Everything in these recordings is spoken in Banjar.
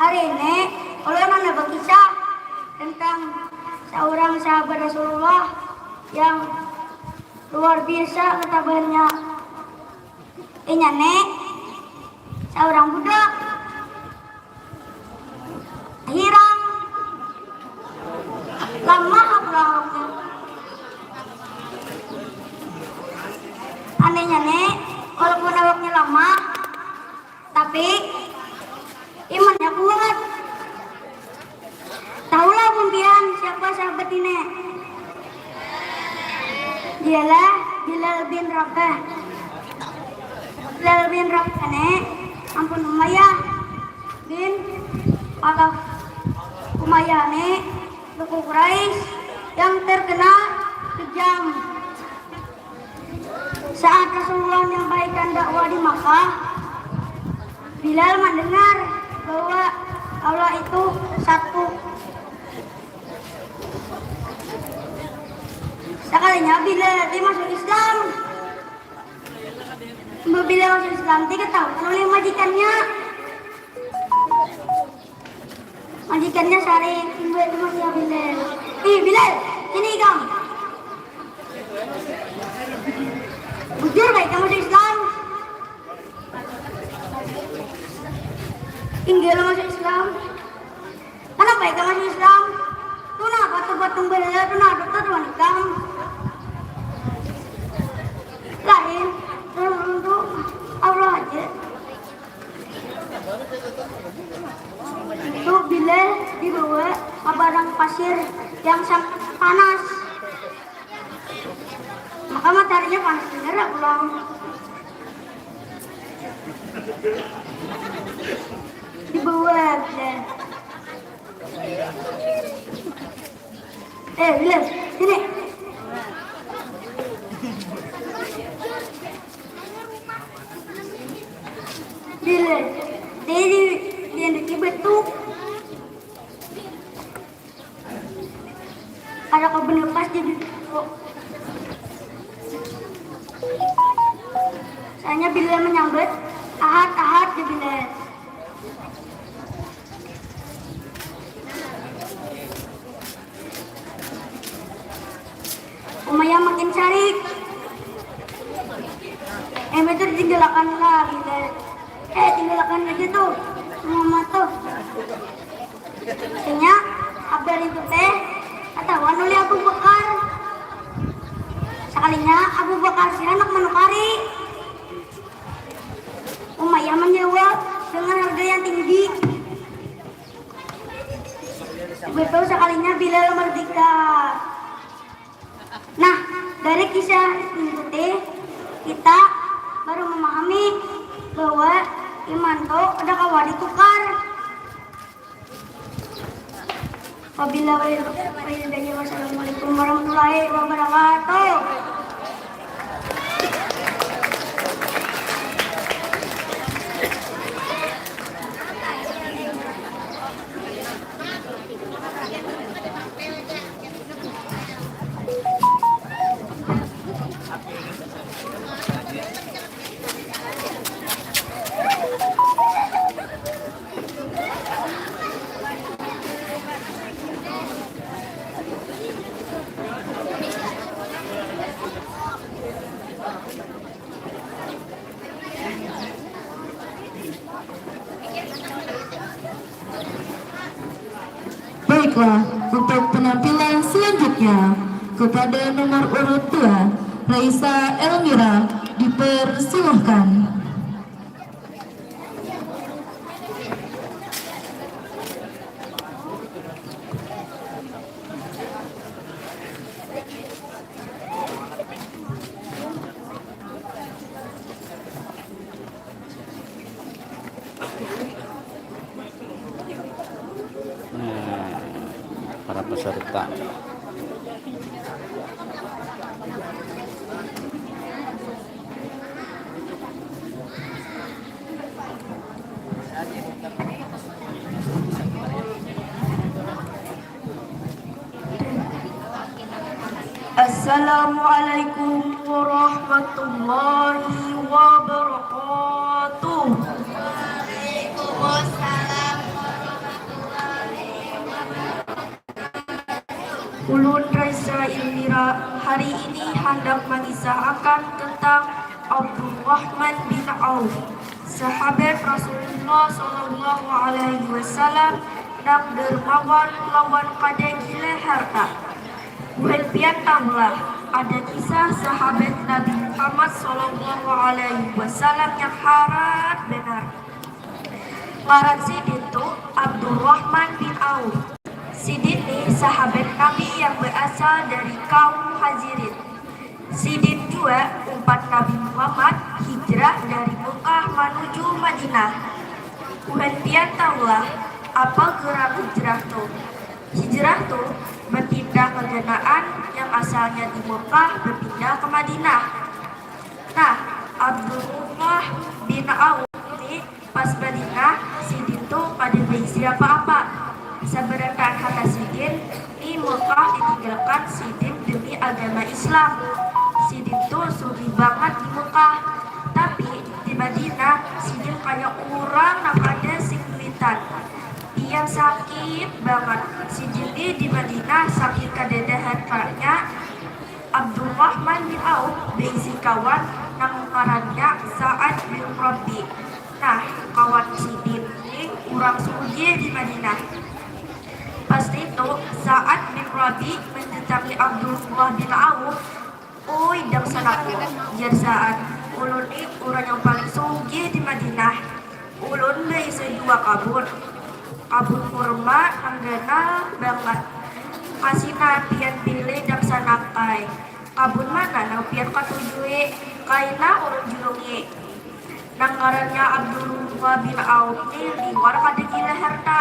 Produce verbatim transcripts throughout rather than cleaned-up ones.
Hari ini ulun handak bakisah tentang seorang sahabat Rasulullah yang luar biasa ketabahannya. Inya ni seorang budak hirang lamah pulang awaknya. Anehnya ni, walaupun awaknya lamah, tapi imannya kuat. Tahulah pun pian siapa sahabat ini? Dialah Bilal bin Rabah. Bilal bin Rabah ini ampun Umayyah bin Khalaf. Umayyah ini suku Quraisy yang terkenal kejam. Saat Rasulullah menyampaikan dakwah di Makkah, Bilal mendengar bahwa Allah itu satu. Sekalinya Bilal dia masuk Islam. Bila masuk Islam, dia ketahuan oleh majikannya. Majikannya sarik, "Imbah itu masih ya Bilal. Ih, Bilal, sini ikam. Bujur baik kamu masuk Islam?" "Inggih lo masuk Islam." "Kenapa ikam masuk Islam?" "Tuh nah, patung-patung Bilal tuh nah, tuh tuh ikam." "Lain, tuh, tuh, Allah aja." Itu Bilal dibawa ke padang pasir yang sangat panas. Maka mataharinya panas bener ya pulang. Dibawa Bilal. Eh, Bilal, sini. Bilal, dia di, di, di batu. Kada kawa belepas jadi kok. Soalnya Bilal menyambat, "Ahad, ahad," jar Bilal. Umayyah makin sarik. Em itu ditinggalakan lah Bilal. Eh, tinggalakan aja tuh, mama tuh. Inya, kabar itu teh katahuan oleh Abu Bakar. Sakalinya Abu Bakar sih handak manukari. Umayyah manjawab dengan harga yang tinggi. Betul sakalinya Bilal merdeka. Nah, dari kisah itu teh, kita baru memahami bahwa iman tu kada kawa ditukar. Wabillahi taufiq wal hidayah. Wassalamualaikum warahmatullahi wabarakatuh. Baiklah, untuk penampilan selanjutnya, kepada nomor urut dua, Raisa Elmira, dipersilahkan. Nah, para peserta. Assalamualaikum warahmatullahi wabarakatuh. Waalaikumsalam warahmatullahi Ulun Raisa Ilmira hari ini handak mangisahakan tentang Abdurrahman bin Auf, sahabat Rasulullah sallallahu alaihi wasallam nang dermawan lawan kada gila harta. Buhan pian tahulah, ada kisah sahabat Nabi Muhammad sallallahu alaihi wasallam yang harat banar. Ngaran sidin tu Abdurrahman bin Auf. Sidin ni sahabat Nabi yang berasal dari kaum Muhajirin. Sidin jua umpat Nabi Muhammad hijrah dari Mekah manuju Madinah. Buhan pian tahulah apa gerang hijrah tu? Hijrah tu berpindah keganaan yang asalnya di Mekah berpindah ke Madinah. Nah, Abdullah bin Auf ni pas Madinah, sidin tu kada baisi apa-apa. Sabarataan harta sidin ni Mekah ditinggalkan sidin demi agama Islam. Sidin tu sugih bangat di Mekah. Tapi di Madinah, sidin kaya urang nang kada sing duitan. Pian sakit bangat. Sidin ni di Madinah saking kadada hartanya, Abdurrahman bin Auf baisi kawan nang ngarannya Sa'ad bin Rabi. Nah, kawan sidin ni urang sugih di Madinah. Pas nitu, Sa'ad bin Rabi mandatangi Abdullah bin Auf. "Ui, dangsanakku," jar Sa'ad, "ulun ni urang yang paling sugih di Madinah. Ulun baisi dua kabun. Kabun kurma nang ganal bangat. Kasina pian pilih, dangsanak ai. Kabun mana nang pian katujui, kaina ulun julungi." Nang ngarannya Abdullah bin Auf ni liwar kada gila harta,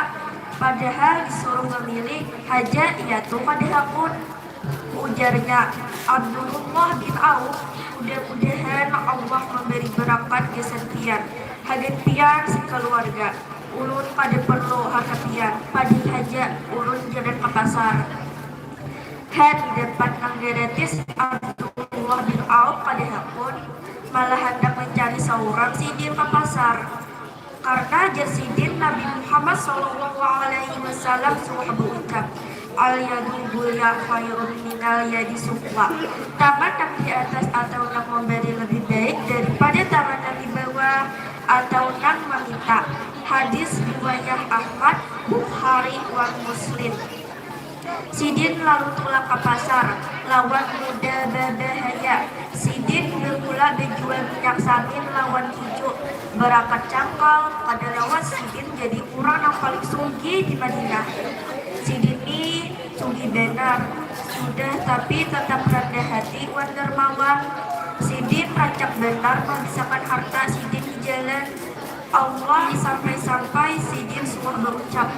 padahal disuruh memilih haja ia tu kada hakun. Ujarnya, "Abdullah bin Auf, mudah-mudahan Allah memberi barakat gasan pian, hagan pian sakaluarga. Ulun kada perlu harta pian, padi haja ulun jalan ka pasar." Han dapat nang gratis, Abdullah bin Auf kada hakun, malah handak mancari saurang sidin ka pasar. Karna jar sidin Nabi Muhammad sallallahu alaihi wasallam suah baucap, "Al yadu ulya khairun minal yadi sufla." Tangan nang di atas atau nang memberi lebih baik daripada tangan nang di bawah atau nang meminta. Hadis riwayah Ahmad, Bukhari, wan Muslim. Sidin lalu tulak ka pasar lawan muda babahaya. Sidin bakula bajual minyak samin lawan kicu. Barakat cangkal, kada lawas sidin jadi urang nang paling sugih di Madinah. Sidin ni sugih banar, sudah tapi tatap randah hati wan darmawan. Sidin rancak banar mahabisakan harta sidin di jalan Allah, sampai-sampai sidin suah baucap,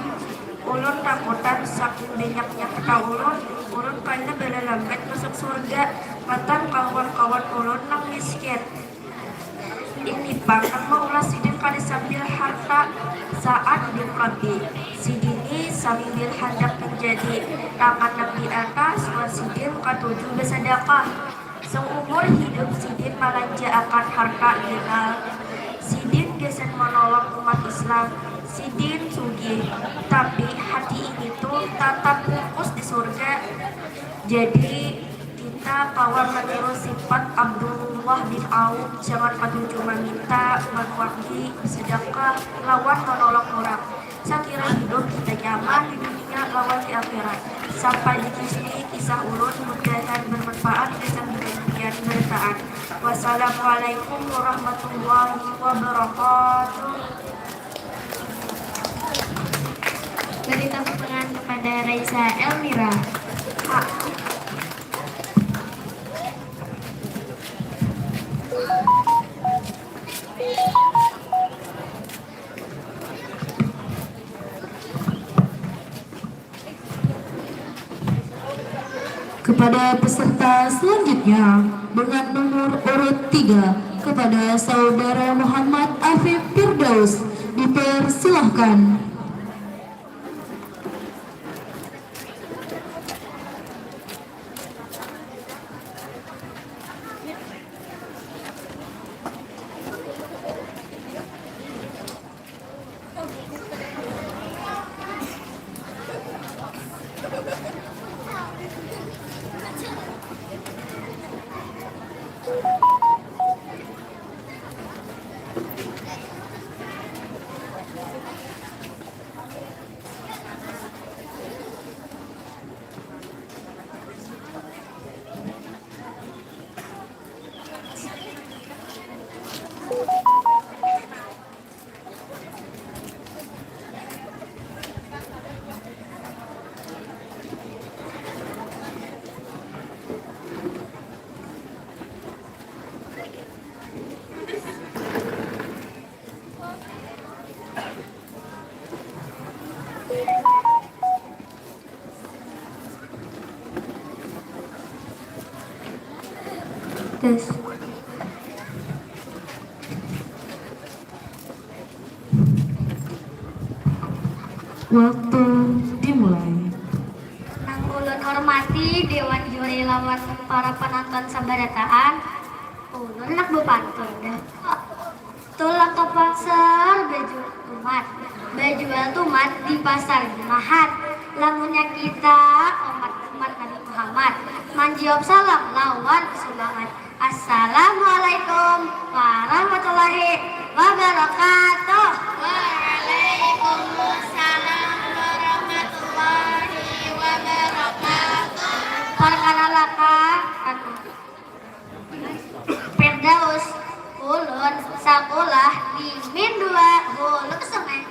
"Ulun takutan saking banyaknya harta ulun, ulun kaina balalambat masuk surga matan kawan-kawan ulun nang miskin." Ini pang nang maulah sidin kada sambil harta Sa'ad bin Rabi. Sidin ni sambil handak manjadi tangan nang di atas wan sidin katuju basadakah. Saumur hidup sidin malanjaakan harta ganal sidin gasan manolong umat Islam. Sidin sugih, tapi hati ini tu tatap fokus di surga. Jadi, kita kawa meniru sifat Abdullah bin Auf, jangan katuju maminta, manuaki, basadakah, lawan manolong urang. Sakira hidup kita nyaman di dunia lawan di akhirat. Sampai di sini kisah ulun, mudahan bermanfaat gasan buhan pian barataan. Wassalamualaikum warahmatullahi wabarakatuh. Beri tepuk tangan kepada Raisa Elmira. Kepada peserta selanjutnya, dengan nomor urut tiga, kepada Saudara Muhammad Afif Firdaus, dipersilahkan. Tes. Waktu dimulai. Nang ulun hormati Dewan Juri lawan para penonton sabarataan, ulun handak bapantun dah. Tulak ka pasar bajual tumat, bajual tumat di pasar Jumahat. Lamunnya kita umat-umat Nabi Muhammad, manjawab salam lawan sumangat. Assalamualaikum warahmatullahi wabarakatuh. Waalaikumsalam warahmatullahi wabarakatuh. Perkenalkan, aku Firdaus, ulun sakulah di Min dua Hulu Sungai.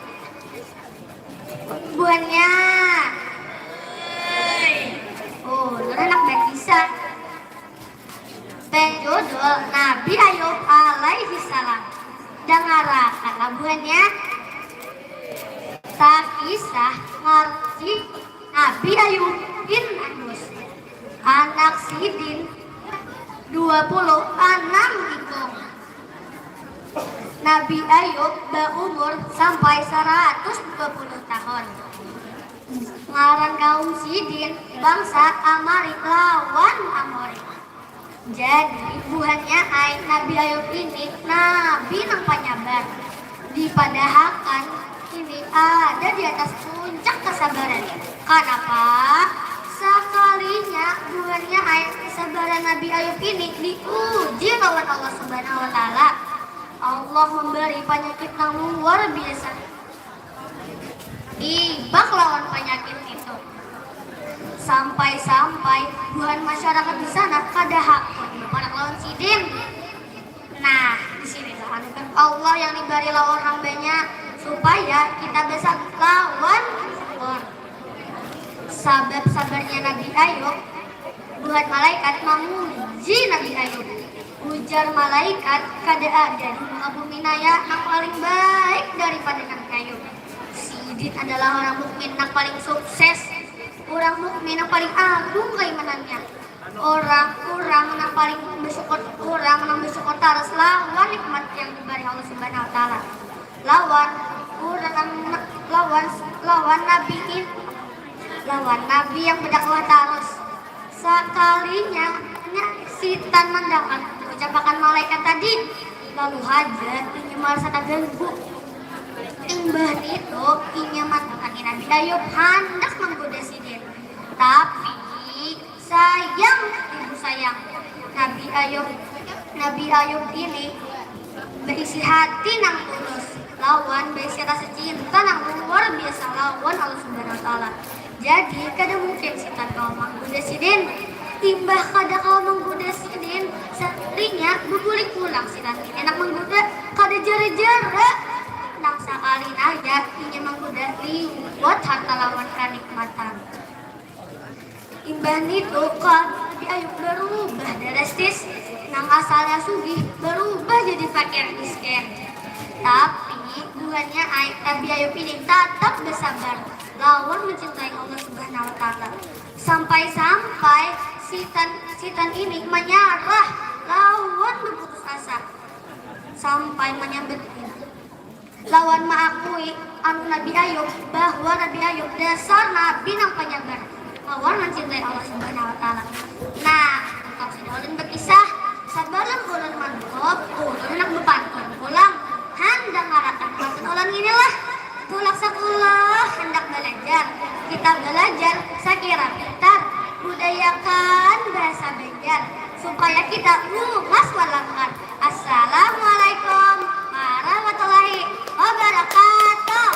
Buhannya, ulun handak bakisah bajudul Nabi Ayub alaihi salam. Dangarakanlah buhannya. Takisah ngaran Nabi Ayub bin Anus. Anak sidin dua puluh anam ikung. Nabi Ayub baumur sampai saratus dua puluh tahun. Ngaran kaum sidin bangsa Amarik lawan Amorik. Jadi, buhannya ai Nabi Ayub ini nabi nang panyabar. Dipadahakan ini ada di atas puncak kesabaran. Kanapa? Sakalinya buhannya ai kesabaran Nabi Ayub ini diuji lawan Allah Subhanahu wa Ta'ala. Allah memberi penyakit nang luar biasa. Ibak lawan penyakit itu. Sampai-sampai buhan masyarakat di sana kada hakun baparak lawan sidin. Nah, di sinilah anugerah Allah yang diberi lawan hambanya supaya kita bisa lawan syukur. Sabab sabarnya Nabi Ayub, buhan malaikat mamuji Nabi Ayub. Ujar malaikat, kada ada di muka bumi naya nang paling baik daripada Nabi Ayub. Sidin adalah orang mukmin nang paling sukses, orang mukmin nang paling agung kaimanannya, orang, orang nang paling bersyukur, orang nang bersyukur tarus lawan nikmat yang diberi Allah Subhanahu wa Ta'ala. Lawan urang, lawan, lawan nabi in-, lawan nabi yang bedakwah tarus. Sakalinya, nya sitan mandangar ucapakan malaikat tadi, lalu haja inya marasa taganggu. Imbah nitu, inya mandakani Nabi Ayub handak manggoda sidin. Tapi, sayang, ibu sayang, Nabi Ayub, Nabi Ayub ini baisi hati nang tulus lawan baisi rasa cinta nang luar biasa lawan Allah Subhanahu wa Ta'ala. Jadi, kada mungkin sitan kawa manggoda sidin. Imbah kada kawa manggoda sidin, sakalinya babulik pulang sitan ini handak manggoda, kada jara-jara. Nang sakali haja inya manggoda liwat harta lawan kanikmatan. Imbah nitu, keadaan Nabi Ayub barubah drastis. Nang asalnya sugih barubah jadi fakir miskin. Tapi, buhannya ai, Nabi Ayub ini tatap basabar lawan mencintai Allah Subhanahu wa Ta'ala. Sampai-sampai sitan, sitan ini manyarah lawan baputus asa. Sampai manyambat lawan maakui anu Nabi Ayub, bahwa Nabi Ayub dasar nabi nang panyabar lawan mancintai Allah Subhanahu wa Ta'ala. Nah, tungkap sudah ulun bakisah, sabalum ulun manutup, ulun handak bapantun pulang. Han, dangarakan pantun ulun ngini lah. Tulak sakulah handak balajar, kita balajar sakira pintar, budayakan bahasa Banjar supaya kita lugas walangkar. Assalamualaikum warahmatullahi wabarakatuh.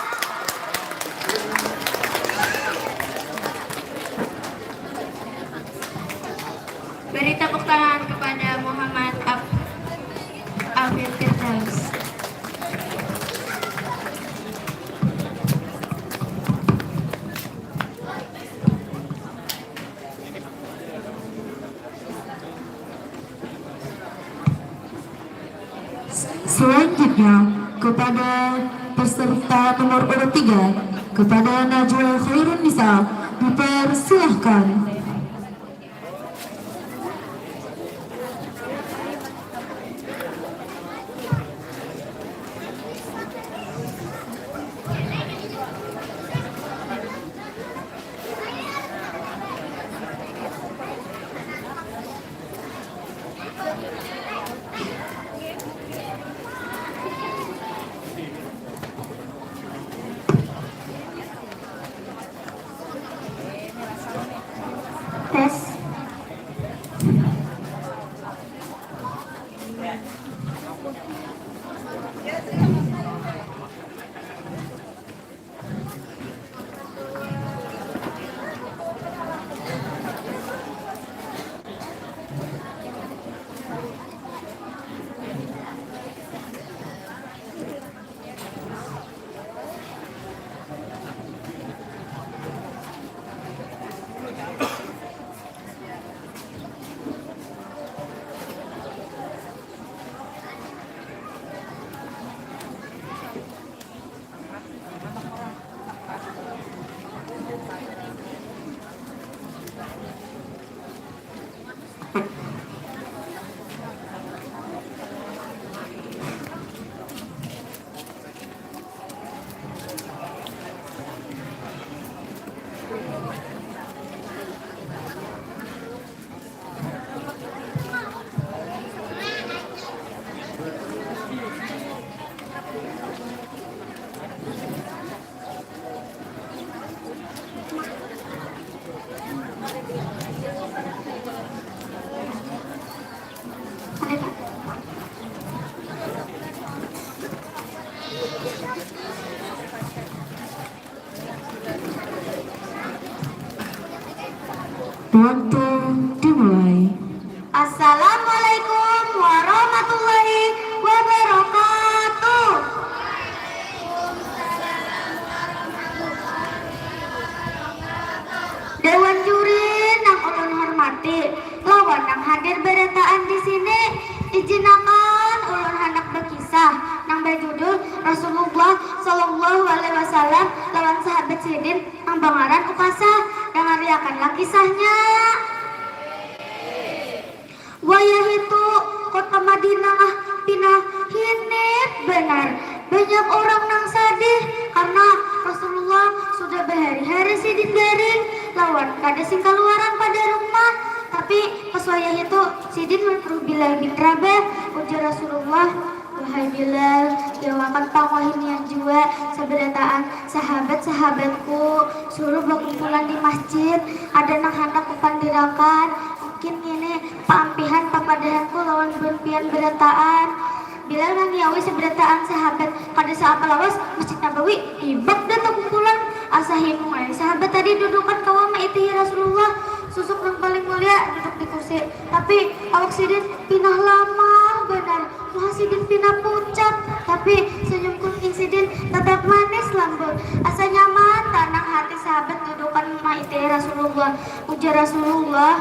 Beri tepuk tangan kepada Muhammad Af-, Afif Firdaus. Selanjutnya, kepada peserta nomor urut tiga, kepada Najwa Khairun Nisa, dipersilahkan. Waktu dimulai. Assalamualaikum warahmatullahi wabarakatuh. Dewan juri nang ulun hormati, lawan nang hadir barataan di sini, ijinakan ulun handak bakisah nang bajudul Rasulullah Shallallahu Alaihi Wasallam lawan sahabat sidin nang bangaran Ukasah. Dangariakanlah kisahnya. Wayah itu, kota Madinah pina hinip banar. Banyak urang nang sadih karna Rasulullah sudah bahari-hari sidin garing lawan kada sing kaluaran pada rumah. Tapi pas wayah itu, sidin manyuruh Bilal bin Rabah, ujar Rasulullah, "Wahai Bilal, jangakan pang wahinian jua, sabarataan sahabat-sahabatku suruh bakumpulan di masjid. Ada nang handak kupandirakan. Mungkin ngini paampihan papadahanku lawan buhan pian barataan." Bilal mangiaui sabarataan sahabat, kada saapa lawas Masjid Nabawi hibak dah takumpulan. Asa himung ai sahabat tadi dudukan kawa maitihi Rasulullah, susuk nang paling mulia duduk di kursi. Tapi awak sidin pina lamah banar, muha sidin pina pucat, tapi senyum kuning sidin tatap manis lambut. Asa nyaman tanang hati sahabat dudukan maitihi Rasulullah. Ujar Rasulullah,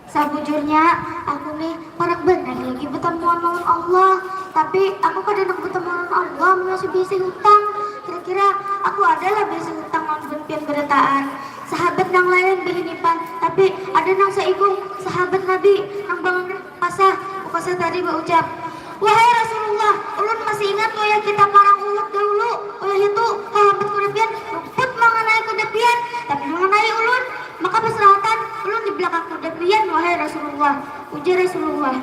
"Sabujurnya, aku nih parak banar lagi batamuan lawan Allah. Tapi aku kada handak batamuan lawan Allah mun masih baisi hutang. Kira-kira aku ada lah baisi hutang lawan buhan pian barataan?" Sahabat nang lain bahinipan, tapi ada nang saikung sahabat Nabi nang bangaran Ukasah. Ukasah tadi baucap, "Wahai Rasulullah, ulun masih ingat wayah kita parang Uhud dahulu. Wayah itu, hahambat kuda pian luput manganai kuda pian, tapi manganai ulun. Maka basarahatan ulun di balakang kuda pian, wahai Rasulullah," ujar Rasulullah.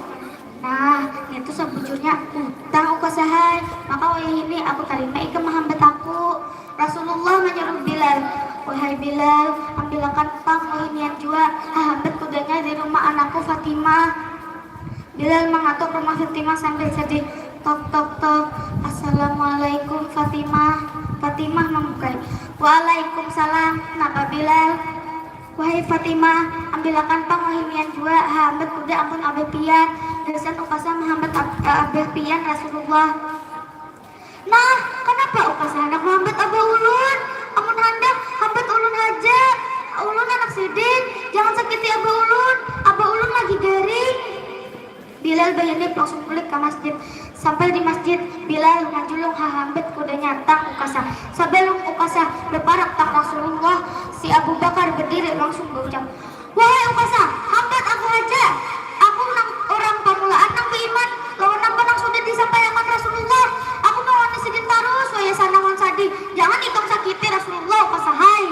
"Nah, ngitu sabujurnya hutang, Ukasah ai. Maka wayah ini aku tarima ikam mahambat aku." Rasulullah manyuruh Bilal, "Wahai Bilal, ambilakan pang wahinian jua hahambat kudanya di rumah anakku Fatimah." Bilal mangatuk rumah Fatimah sambil sadih. Tok, tok, tok. "Assalamualaikum, Fatimah." Fatimah mambukai. "Waalaikumsalam. Napa, Bilal?" "Wahai Fatimah, ambilakan pang wahinian jua hahambat kuda ampun abah pian. Gasan Ukasah mahambat ab-, abah pian, Rasulullah." "Nah, kanapa Ukasah handak mahambat abah ulun? Amun handak, hambat ulun haja. Ulun anak sidin, jangan sakiti abah ulun. Abah ulun lagi garing." Bilal bayanip langsung bulik ka masjid. Sampai di masjid, Bilal manjulung hahambat kudanya tang Ukasah. Sabalum Ukasah baparak tang Rasulullah, si Abu Bakar badiri langsung baucap, "Wahai Ukasah, hambat aku haja. Aku nang urang pamulaan nang baiman lawan napa nang sudah disampaiakan Rasulullah. Aku mawani sidin tarus wayah sanang wan sadih. Jangan ikam sakiti Rasulullah, Ukasah ai."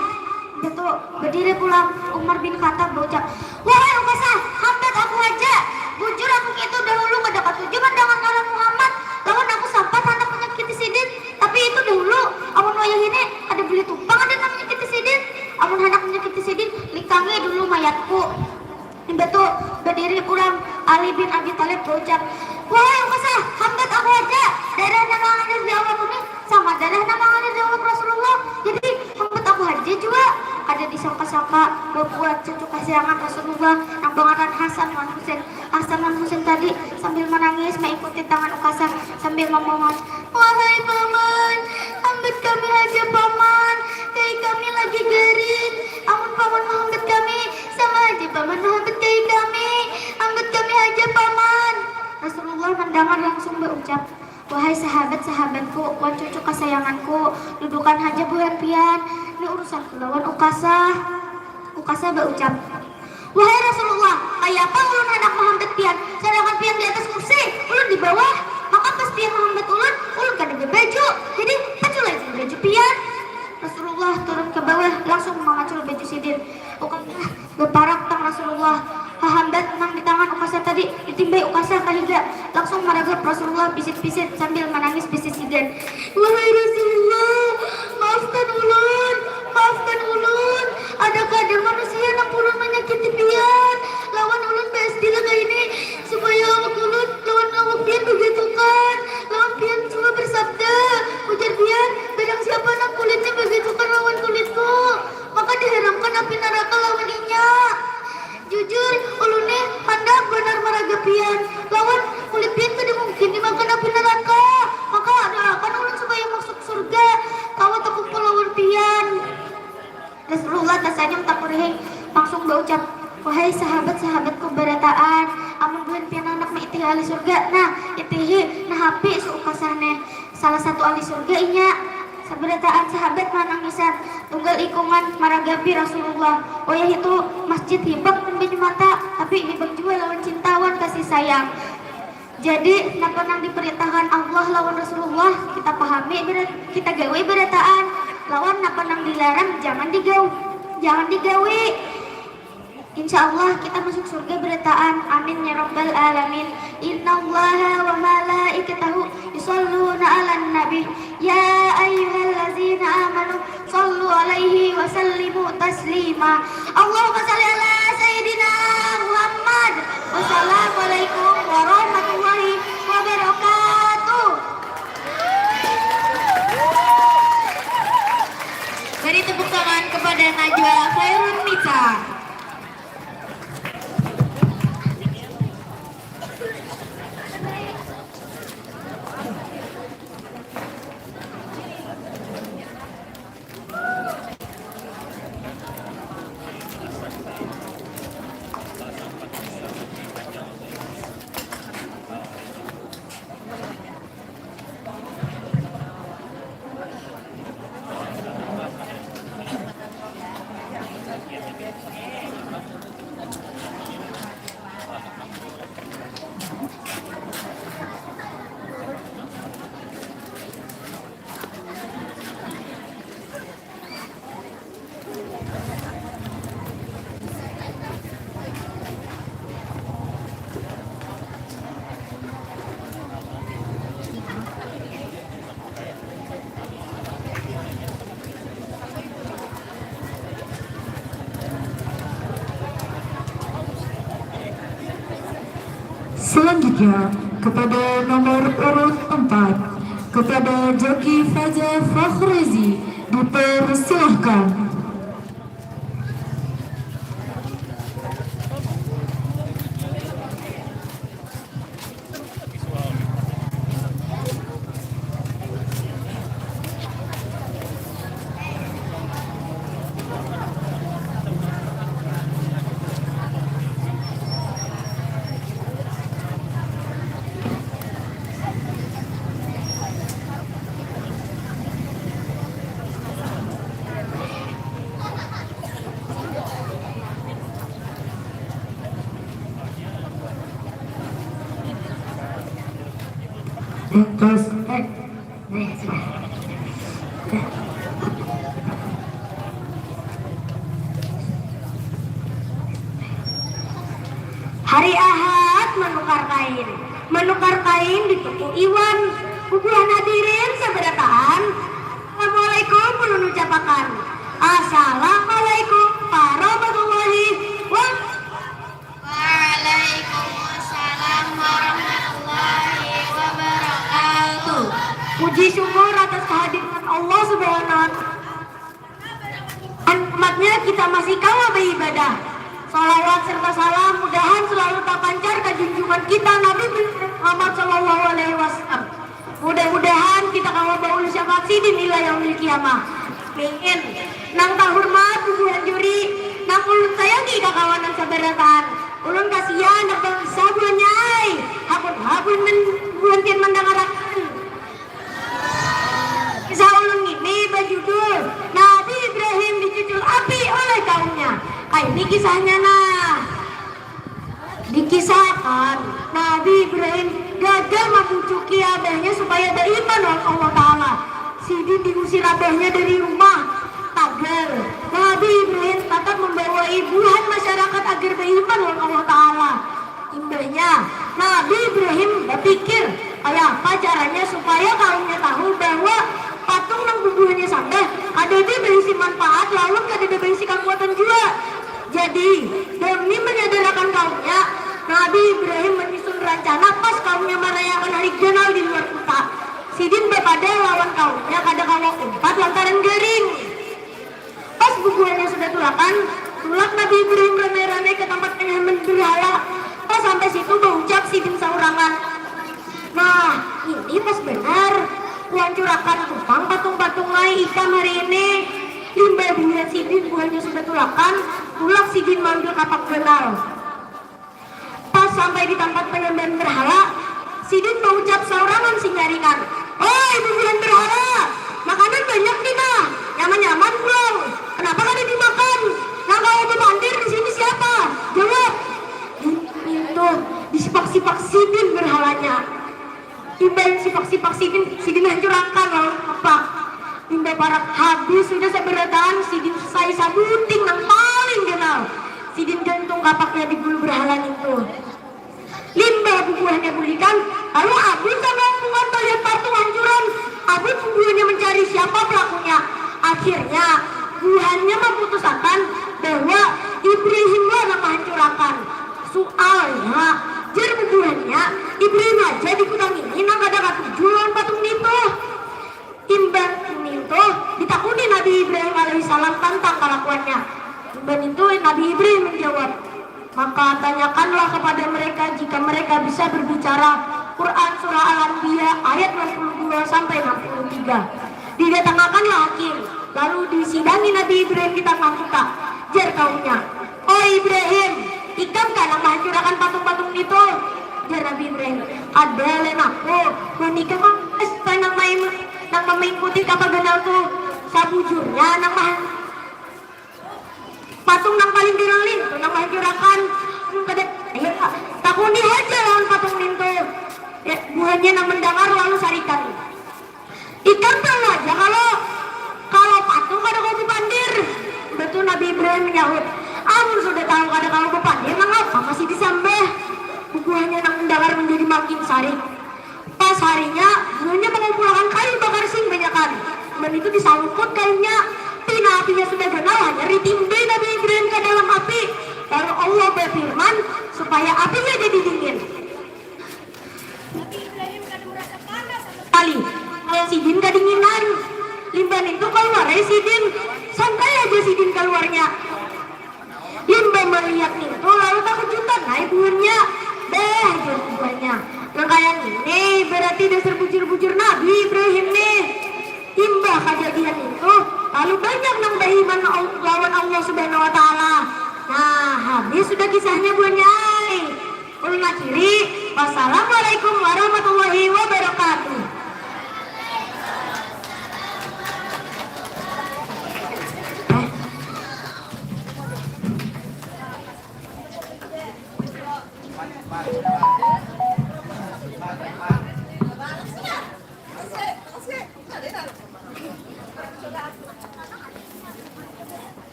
Imbah tu badiri pulang Umar bin Khattab baucap, "Wahai Ukasah, hambat aku haja. Bujur aku ngitu dahulu kada katuju mandangar ngaran Muhammad lawan aku sampat handak manyakiti sidin. Tapi itu dahulu, amun wayah ini kada bulih tu pang ada nang manyakiti sidin. Amun handak manyakiti sidin, likangi dulu mayatku." Imbah tu badiri pulang Ali bin Abi Thalib baucap, "Wahai Ukasah, hambat aku haja. Darah nang mangalir di awakku nih sama darah nang mangalir di awak Rasulullah. Jadi hambat aku haja jua." Kada disangka-sangka, babuat cucu kasayangan Rasulullah nang bangaran Hasan wan Husain. Hasan wan Husain tadi sambil manangis maikuti tangan Ukasah sambil mamohon, "Wahai paman, hambat kami haja, paman. Kai kami lagi garing. Amun paman mahambat kami, sama haja paman mahambat kai kami. Hambat kami haja, paman." Rasulullah mandangar langsung baucap, "Wahai sahabat-sahabatku wan cucu kasayanganku, dudukan haja buhan pian. Ni urusanku lawan Ukasah." Ukasah baucap, "Wahai Rasulullah, kayapa ulun handak mahambat pian, sadangkan pian di atas kursi, ulun di bawah? Maka pas pian mahambat ulun, ulun kada babaju. Jadi, paculai jua baju pian." Rasulullah turun ka bawah, langsung mamacul baju sidin. Ukasah baparak tang Rasulullah. Hahambat nang di tangan Ukasah tadi ditimbai Ukasah ka higa. Langsung maragap Rasulullah pisit-pisit sambil manangis basisigan. "Wahai Rasulullah, maafkan ulun, maafkan ulun. Adakah ada manusia nang purun manyakiti pian lawan ulun ba-S D lah kaini, supaya awak ulun lawan awak pian bagatukan. Lawan pian jua bersabda, ujar pian, barang siapa nang kulitnya bagatukan lawan kulitku, maka diharamkan api naraka lawan inya." Tasanyum takurihing, langsung baucap, "Wahai sahabat-sahabatku barataan, amun buhan pian handak maitihi ahli surga, nah, itihi, nah, hapi suuk kasah neh." Salah satu ahli surga inya. Sabarataan sahabat manangisan, tunggal ikungan maragapi Rasulullah. Wayah itu masjid hibak wan banyu mata, tapi hibak jua lawan cinta wan kasih sayang. Jadi, napa nang diperintahkan Allah lawan Rasulullah, kita pahami, kita gawi barataan. Lawan napa nang dilarang, jangan digawi. Jangan digawi. Insya Allah kita masuk surga barataan. Amin ya rabbal alamin. Innallaha wa malaikatahu yusalluna ala nabi. Ya ayyuhallazina amanu sallu alaihi wa sallimu taslima. Allahumma salli ala sayyidina Muhammad. Wassalamualaikum warahmatullahi wabarakatuh. Beri tepuk tangan kepada Najwa Khairun Nisa. Selanjutnya, kepada nomor urut empat, kepada Joki Fajar Fakhrizi, dipersilahkan. Terus, eh, Hari Ahad manukar kain. Manukar kain di toko Iwan. Bubuhan hadirin sabarataan, Assalamualaikum ulun ucapakan. Assalamualaikum warahmatullahi wabarakatuh. Waalaikumsalam warahmatullahi wabarakatuh. Puji syukur atas kehadiran Allah Subhanahu wa Ta'ala. Nikmatnya kita masih kawa beribadah. Salawat serta salam mudahan selalu terpancar ke junjungan kita Nabi Muhammad Sallallahu Alaihi Wasallam. Mudah-mudahan kita kawa baulun syafaat sidin ila yaumil qiyamah. Amin. Nang tahurmat bubuhan juri, nang ulun sayangi kakawanan sabarataan. Ulun kasian nang bangsa buhannya ai. Hakun ha buhan men-, buhan pian mandangarakan. Kisah ulun ngini bajudul Nabi Ibrahim dicucul api oleh kaumnya. Kaini kisahnya nah. Dikisahkan, Nabi Ibrahim gagal mambujuki abahnya supaya baiman lawan Allah Ta'ala. Sidin diusir abahnya dari rumah, tagal. Nabi Ibrahim tatap membawai buhan masyarakat agar baiman lawan Allah Ta'ala. Imbahnya, Nabi Ibrahim bapikir, kayapa caranya supaya kaumnya tahu bahwa patung nang bubuhannya sambah kadada baisi manfaat lawan kadada baisi kakuatan jua. Jadi, demi menyadarakan kaumnya, Nabi Ibrahim menyusun rancana pas kaumnya marayakan hari ganal di luar kuta. Sidin bapadah lawan kaumnya kada kawa umpat lantaran garing. Pas bubuhannya sudah tulakan, tulak Nabi Ibrahim ramai-ramai ke tempat pengamen berhala. Pas sampai situ baucap sidin saurangan, "Nah, ini pas banar. Kuancurakan tu pang patung-patung ai ikam hari ini." Limbah dilihat Sidin buhannya sudah tulakan, tulak sidin maambil kapak ganal. Pas sampai di tampat panyambahan berhala, sidin maucap saurangan sinyaringan, "Oi, bubuhan berhala, makanan banyak ni nah, nyaman-nyaman pulang, kenapa kada dimakan? Nang kawa bapandir di sini siapa? Jawab!" Nintu disipak-sipak sidin berhalanya. Imbah sipak-sipak sidin, sidin hancurakan lawan kapak. Imbah parak habis sudah sabarataan, sidin susai sabuting nang paling ganal. Sidin gantung kapaknya di gulu berhala nintu. Limbah bubuhannya bulikan, lalu Abut sama Pungan malihat patung hancuran. Abut bubuhannya mencari siapa pelakunya. Akhirnya, buhannya memutusakan bahwa Ibrahimlah nang mahancurakan. Sualnya, jar bubuhannya, Ibrahim haja di kuta ngini nang kada katuju lawan patung nintu. Imbah nintu ditakuni Nabi Ibrahim alaihissalam tantang kalakuannya. Imbah nintu Nabi Ibrahim manjawab, "Maka tanyakanlah kepada mereka jika mereka bisa berbicara." Quran Surah Al-Anbiya ayat enam puluh dua sampai enam puluh tiga. Didatangakanlah hakim, lalu disidangi Nabi Ibrahim di tangah muka. Jar kaumnya, "Oi Ibrahim, ikam kah nang mahancurakan patung-patung nitu?" Jar Nabi Ibrahim, "Kada lain aku, wan ikam kah nang main, nang mamaingkuti kapak ganal tu? Sabujurnya nang mah-, patung nang paling ganal nintu nang mahancurakan. Kada, ayo, takuni haja lawan patung nintu." Ya, buhannya nang mendangar lalu sarikan, "Ikam tahu haja kalo, kalo patung kada kawa bapandir." Imbah tu Nabi Ibrahim manyahut, "Amun sudah tahu kada kawa bapandir, nangapa masih disambah?" Bubuhannya nang mendangar menjadi makin sarik. Pas harinya, buhannya mangumpulakan kayu bakar sing banyakan. Imbah nitu disaluput kayunya. Pina apinya sudah ganal, hanyar ditimbai Nabi Ibrahim ka dalam api. Lalu Allah bafirman supaya apinya jadi dingin. Kali, sidin kadinginan. Limbah nintu kaluar ai sidin. Santai haja sidin kaluarnya. Limbah malihat nintu, lalu takujutan ai buhannya. "Beh," jar buhannya, "nang kaya ngini berarti dasar bujur-bujur Nabi Ibrahim nih." Imbah kajadian nintu, lalu banyak nang baiman lawan Allah Subhanahu wa Ta'ala. Nah, habis sudah kisahnya buhannya ai. Ulun akhiri, wassalamualaikum warahmatullahi wabarakatuh.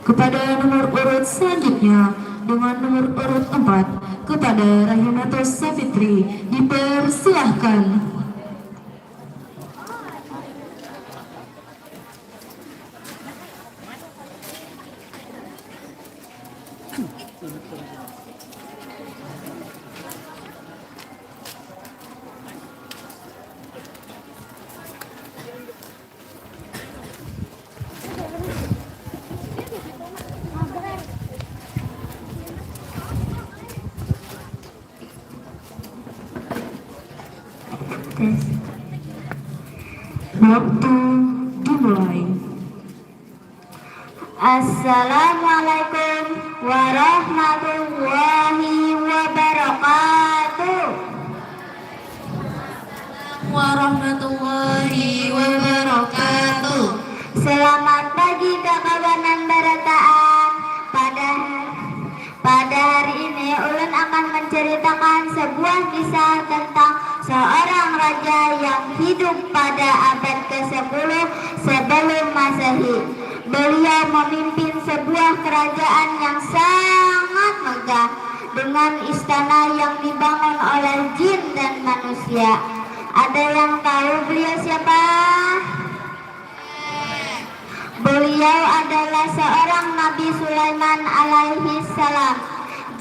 Kepada nomor urut selanjutnya, dengan nomor urut empat, kepada Rahinatus Safitri, dipersilahkan. Tes. Waktu dimulai. Assalamualaikum warahmatullahi wabarakatuh. Warahmatullahi wabarakatuh. Selamat pagi kakawanan barataan. Pada Pada hari ini, ulun akan menceritakan sebuah kisah tentang seorang raja yang hidup pada abad kesepuluh sebelum Masehi. Beliau memimpin sebuah kerajaan yang sangat megah dengan istana yang dibangun oleh jin dan manusia. Ada yang tahu beliau siapa? Beliau adalah seorang Nabi Sulaiman alaihi salam.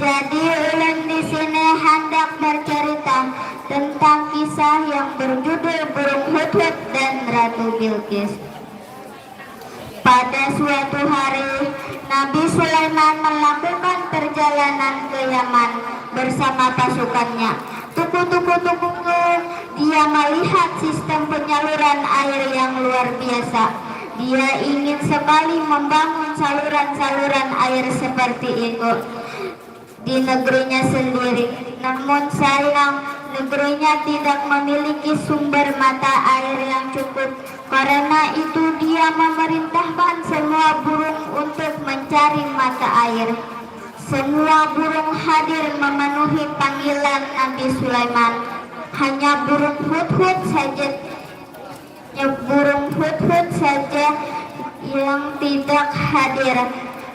Jadi, ulun di sini handak bercerita tentang kisah yang berjudul Burung Hudhud dan Ratu Bilqis. Pada suatu hari, Nabi Sulaiman melakukan perjalanan ke Yaman bersama pasukannya. Tuku-tuku-tuku, dia melihat sistem penyaluran air yang luar biasa. Dia ingin sekali membangun saluran-saluran air seperti itu di negerinya sendiri. Namun sayang, negerinya tidak memiliki sumber mata air yang cukup. Karena itu, dia memerintahkan semua burung untuk mencari mata air. Semua burung hadir memenuhi panggilan Nabi Sulaiman. Hanya burung hudhud saja, burung hudhud saja yang tidak hadir.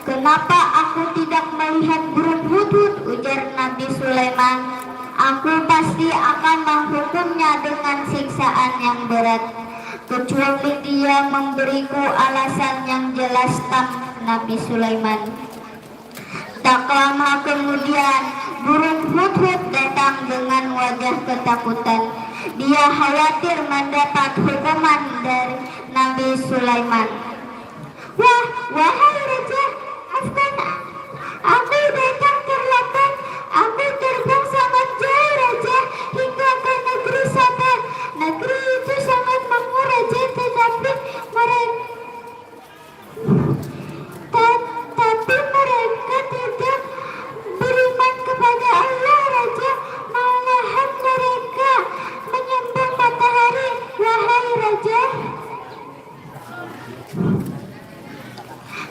"Kenapa aku tidak melihat burung hudhud?" ujar Nabi Sulaiman. "Aku pasti akan menghukumnya dengan siksaan yang berat, kecuali dia memberiku alasan yang jelas," tam Nabi Sulaiman. Tak lama kemudian, burung hudhud datang dengan wajah ketakutan. Dia khawatir mendapat hukuman dari Nabi Sulaiman. "Wah, wahai Raja, maafkan aku datang terlambat. Aku terbang sangat jauh, Raja, hingga ke negeri Saba. Negeri itu sangat makmur, Raja, tetapi mereka Ta-, tapi mereka tidak beriman kepada Allah, Raja. Malahan mereka menyembah matahari, wahai Raja."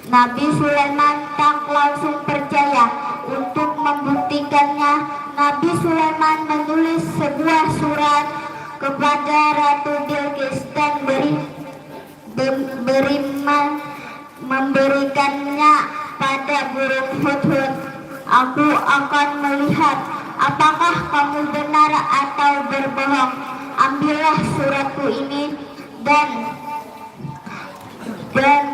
Nabi Sulaiman tak langsung percaya. Untuk membuktikannya, Nabi Sulaiman menulis sebuah surat kepada Ratu Bilqis dan beri bem-, beriman memberikannya pada burung hudhud. "Aku akan melihat apakah kamu benar atau berbohong. Ambillah suratku ini," dan, dan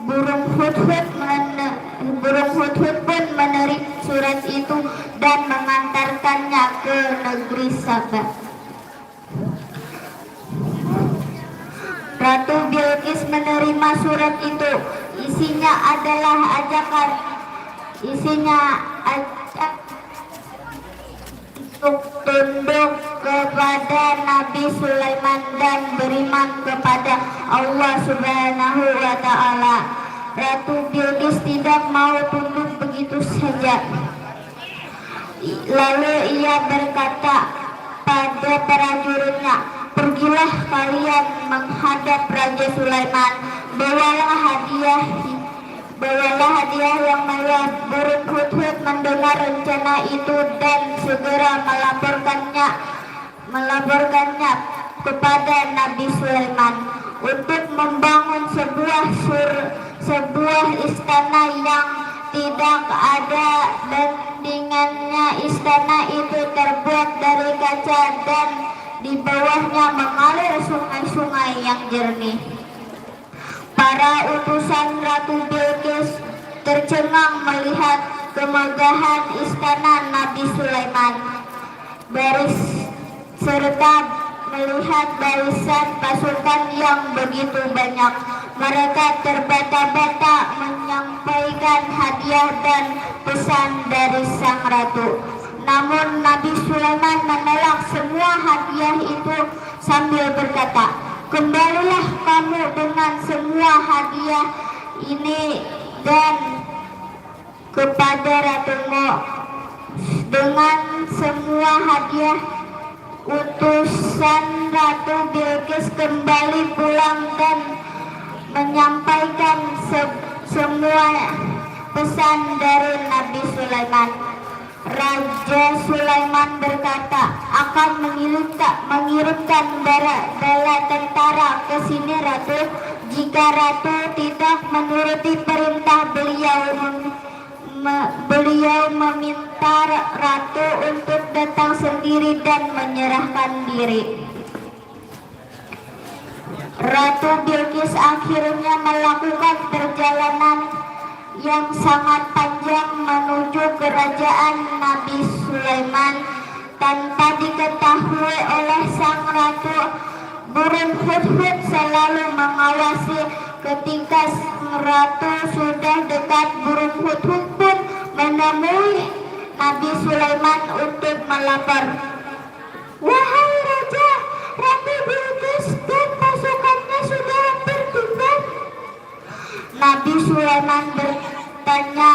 burung hudhud mene-, burung hudhud pun menerima surat itu dan mengantarkannya ke negeri Saba. Ratu Bilqis menerima surat itu. Isinya adalah ajakan, isinya ajak untuk tunduk kepada Nabi Sulaiman dan beriman kepada Allah Subhanahu wa Ta'ala. Ratu Bilqis tidak mau tunduk begitu saja. Lalu ia berkata pada prajuritnya, "Pergilah kalian menghadap Raja Sulaiman, bawalah hadiah, bawalah hadiah yang mewah." Burung hudhud mendengar rencana itu dan segera melaporkannya, melaporkannya kepada Nabi Sulaiman untuk membangun sebuah sur-, sebuah istana yang tidak ada bandingannya. Istana itu terbuat dari kaca dan di bawahnya mengalir sungai-sungai yang jernih. Para utusan Ratu Bilqis tercengang melihat kemegahan istana Nabi Sulaiman, baris-, serta melihat barisan pasukan yang begitu banyak. Mereka terbata-bata menyampaikan hadiah dan pesan dari sang ratu. Namun Nabi Sulaiman menolak semua hadiah itu sambil berkata, "Kembalilah kamu dengan semua hadiah ini dan kepada ratumu." Dengan semua hadiah, utusan Ratu Bilqis kembali pulang dan menyampaikan se-, semua pesan dari Nabi Sulaiman. Raja Sulaiman berkata, "Akan mengirimka-, mengirimkan bara-, bala tentara ke sini, Ratu. Jika Ratu tidak menuruti perintah beliau, mem-, me-, beliau meminta Ratu untuk datang sendiri dan menyerahkan diri." Ratu Bilqis akhirnya melakukan perjalanan yang sangat panjang menuju kerajaan Nabi Sulaiman. Tanpa diketahui oleh sang ratu, burung hudhud selalu mengawasi Ketika sang ratu sudah dekat, burung hudhud pun menemui Nabi Sulaiman untuk melapor. Wahai Raja, Ratu Bilqis dan pasukannya sudah hampir tiba. Nabi Sulaiman bertanya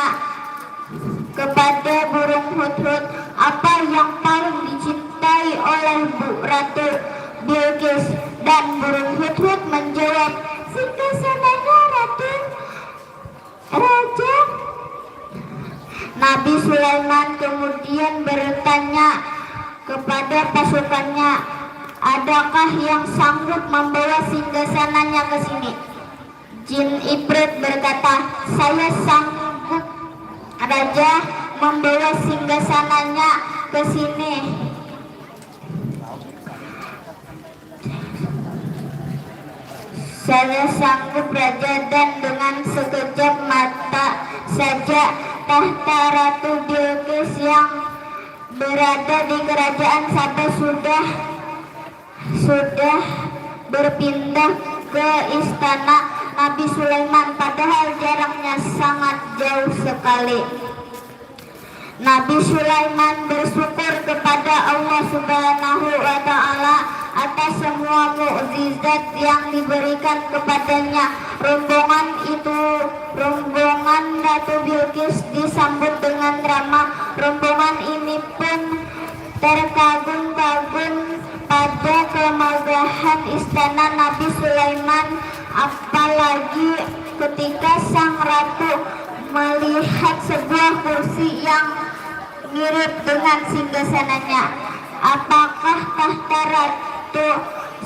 kepada burung hudhud apa yang paling dicintai oleh Bu Ratu Bilqis, dan burung hudhud menjawab, singgasananya Ratu Raja. Nabi Sulaiman kemudian bertanya kepada pasukannya, adakah yang sanggup membawa singgasananya ke sini? Jin Ifrit berkata, saya sanggup, Raja, membawa singgasananya ke sini. Saya sanggup, Raja, dan dengan sekejap mata saja tahta Ratu Bilqis yang berada di kerajaan Saba sudah sudah berpindah ke istana Nabi Sulaiman, padahal jaraknya sangat jauh sekali. Nabi Sulaiman bersyukur kepada Allah Subhanahu wa Ta'ala atas semua mukjizat yang diberikan kepadanya. Rombongan itu, rombongan Ratu Bilqis disambut dengan ramah. Rombongan ini pun terkagum-kagum pada kemegahan istana Nabi Sulaiman, apalagi ketika sang ratu melihat sebuah kursi yang mirip dengan singgasananya. Apakah tahta ratu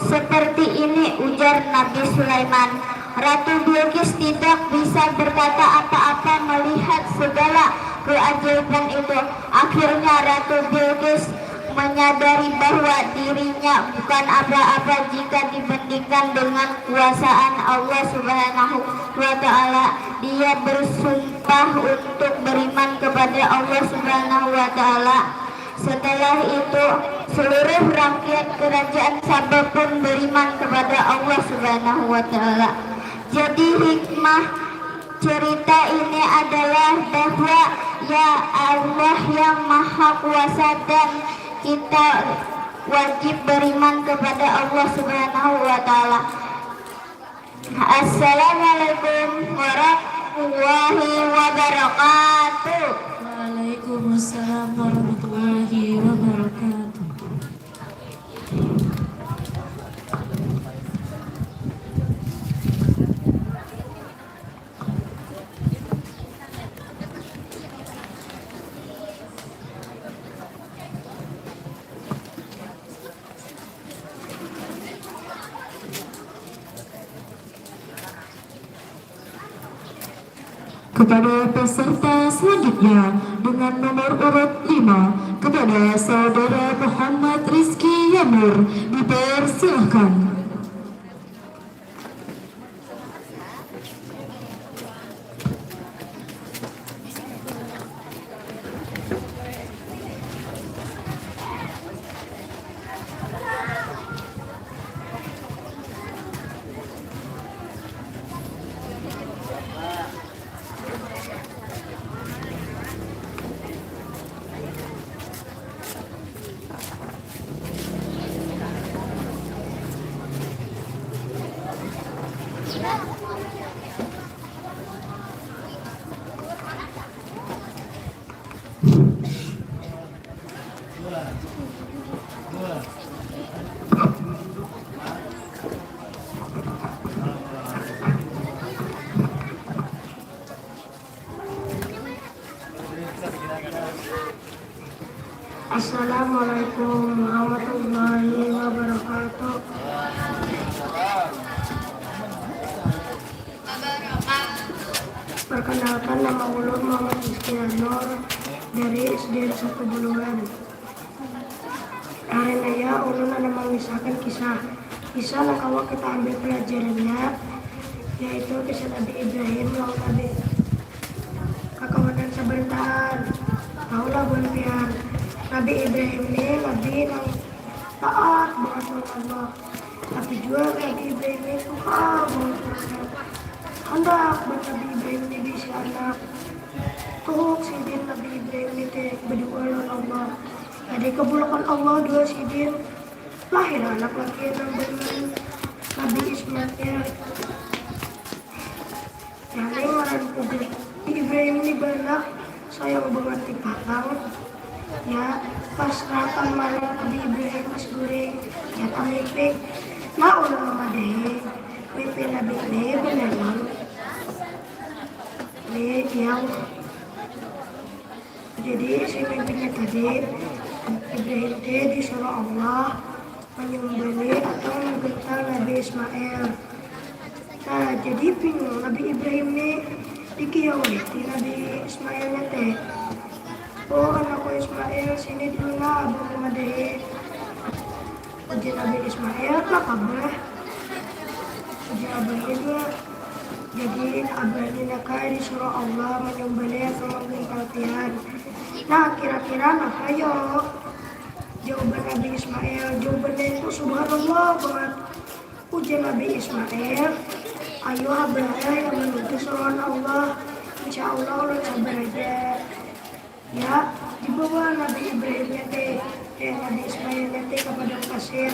seperti ini? Ujar Nabi Sulaiman. Ratu Bilqis tidak bisa berkata apa-apa melihat segala keajaiban itu. Akhirnya Ratu Bilqis menyadari bahwa dirinya bukan apa-apa jika dibandingkan dengan kuasaan Allah Subhanahu wa Ta'ala. Dia bersumpah untuk beriman kepada Allah Subhanahu wa Ta'ala. Setelah itu, seluruh rakyat kerajaan Saba pun beriman kepada Allah Subhanahu wa Ta'ala. Jadi, hikmah cerita ini adalah bahwa, ya, Allah yang Maha Kuasa dan kita wajib beriman kepada Allah Subhanahu wa Ta'ala. Assalamualaikum warahmatullahi wabarakatuh. Waalaikumsalam warahmatullahi wabarakatuh. Kepada peserta selanjutnya dengan nomor urut lima, kepada Saudara Muhammad Rizky Yamur, dipersilahkan. Assalamualaikum warahmatullahi wabarakatuh. Perkenalkan, nama ulun Muhammad Rizky Anur dari S D N satu Buluan. Hari naya ulun handak mangisahkan kisah. Kisah nang kawa kita ambil pelajarannya, yaitu kisah Nabi Ibrahim lawan Nabi. Kakawanan sabantaan, tahulah buhan pian, Nabi Ibrahim ni nabi nang taat bangat lawan Allah. Tapi jua Nabi Ibrahim ni suka bangat lawan Allah. Handak banar Nabi Ibrahim ni baisi anak. Tuhuk sidin Nabi Ibrahim ni teh badoa lawan Allah. Nah, dikabulakan Allah doa sidin. Lahir anak laki nang bangaran Nabi Ismail. Nah, ni ngaran puguh. Nabi Ibrahim ni baanak sayang bangat di patang. Ya, pas rakan malam Nabi Ibrahim pas guring, ya tamimpi. Nah, ulun mamadahi mimpi Nabi ni banar nang. Ni yang jadi, si mimpinya tadi, Ibrahim teh disuruh Allah manyumbali atau manggantal Nabi Ismail. Nah, jadi bingung Nabi Ibrahim ni, dikiyawaiti Nabi Ismailnya teh. Oh, anakku Ismail, sini dulu nah, abah mamadahi. Ujar Nabi Ismail, apa kabar? Ujar abahnya jua. Jadi, abah ni naka disuruh Allah manyumbali atau manggantal pian. Nah, kira-kira napa yo jawaban Nabi Ismail? Jawabannya itu subhanallah bangat. Ujar Nabi Ismail, ayu abah ai, amun itu suruhan Allah, insya Allah ulun sabar haja. Ya, dibawa Nabi Ibrahimnya teh, eh, Nabi Ismailnya teh ka padang pasir.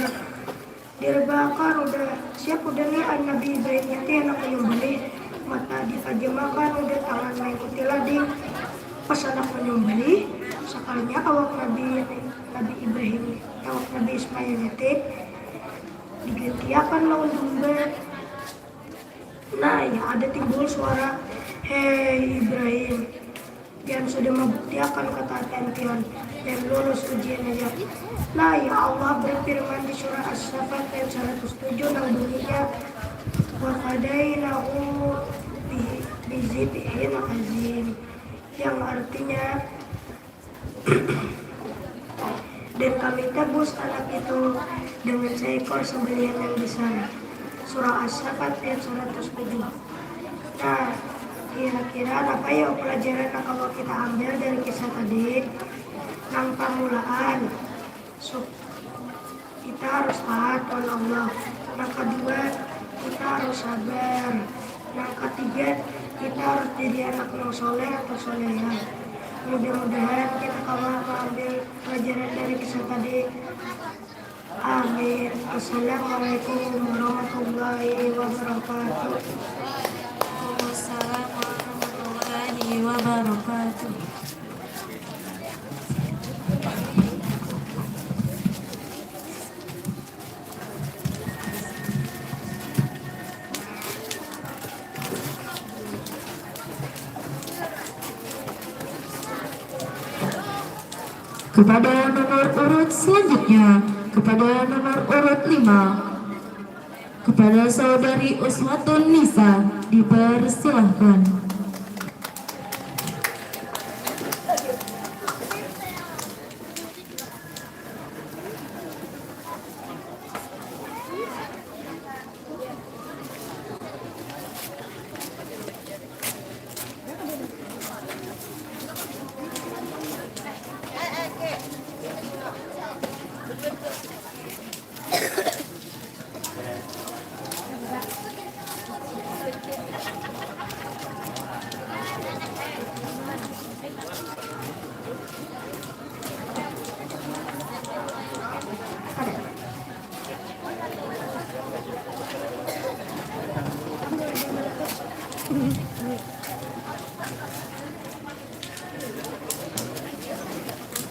Direbahakan udah, siap udah ni, ah, Nabi Ibrahimnya teh handak manyumbali. Mata dipajamakan udah, tangan maikuti lading. Pas handak manyumbali, sakalinya awak Nabi, Nabi Ibrahim, awak Nabi Ismailnya teh digantiakan lawan domba. Nah, ya ada timbul suara, "Hei Ibrahim, pian sudah mabuktiakan kataatan pian, pian lulus ujian haja." Nah, ya Allah berfirman di surah As-Saffat ayat saratus tujuh nang bunyinya, "Wa fadainahu bi, bizibhin azim," yang artinya, "Dan Kami tebus anak itu dengan seekor sembelihan yang besar." Surah As-Saffat ayat seratus tujuh. Nah, kira-kira apa ya pelajaran yang kalau kita ambil dari kisah tadi? Nang pamulaan, su-, kita harus taat lawan Allah. Nang kedua, kita harus sabar. Nang ketiga, kita harus jadi anak yang soleh atau solehah. Mudah-mudahan kita kawa mengambil pelajaran dari kisah tadi. Amin. Assalamualaikum warahmatullahi wabarakatuh. Waalaikumsalam warahmatullahi wabarakatuh. Kepada nomor urut selanjutnya, kepada nomor urut lima, kepada saudari Uswatun Nisa, dipersilahkan.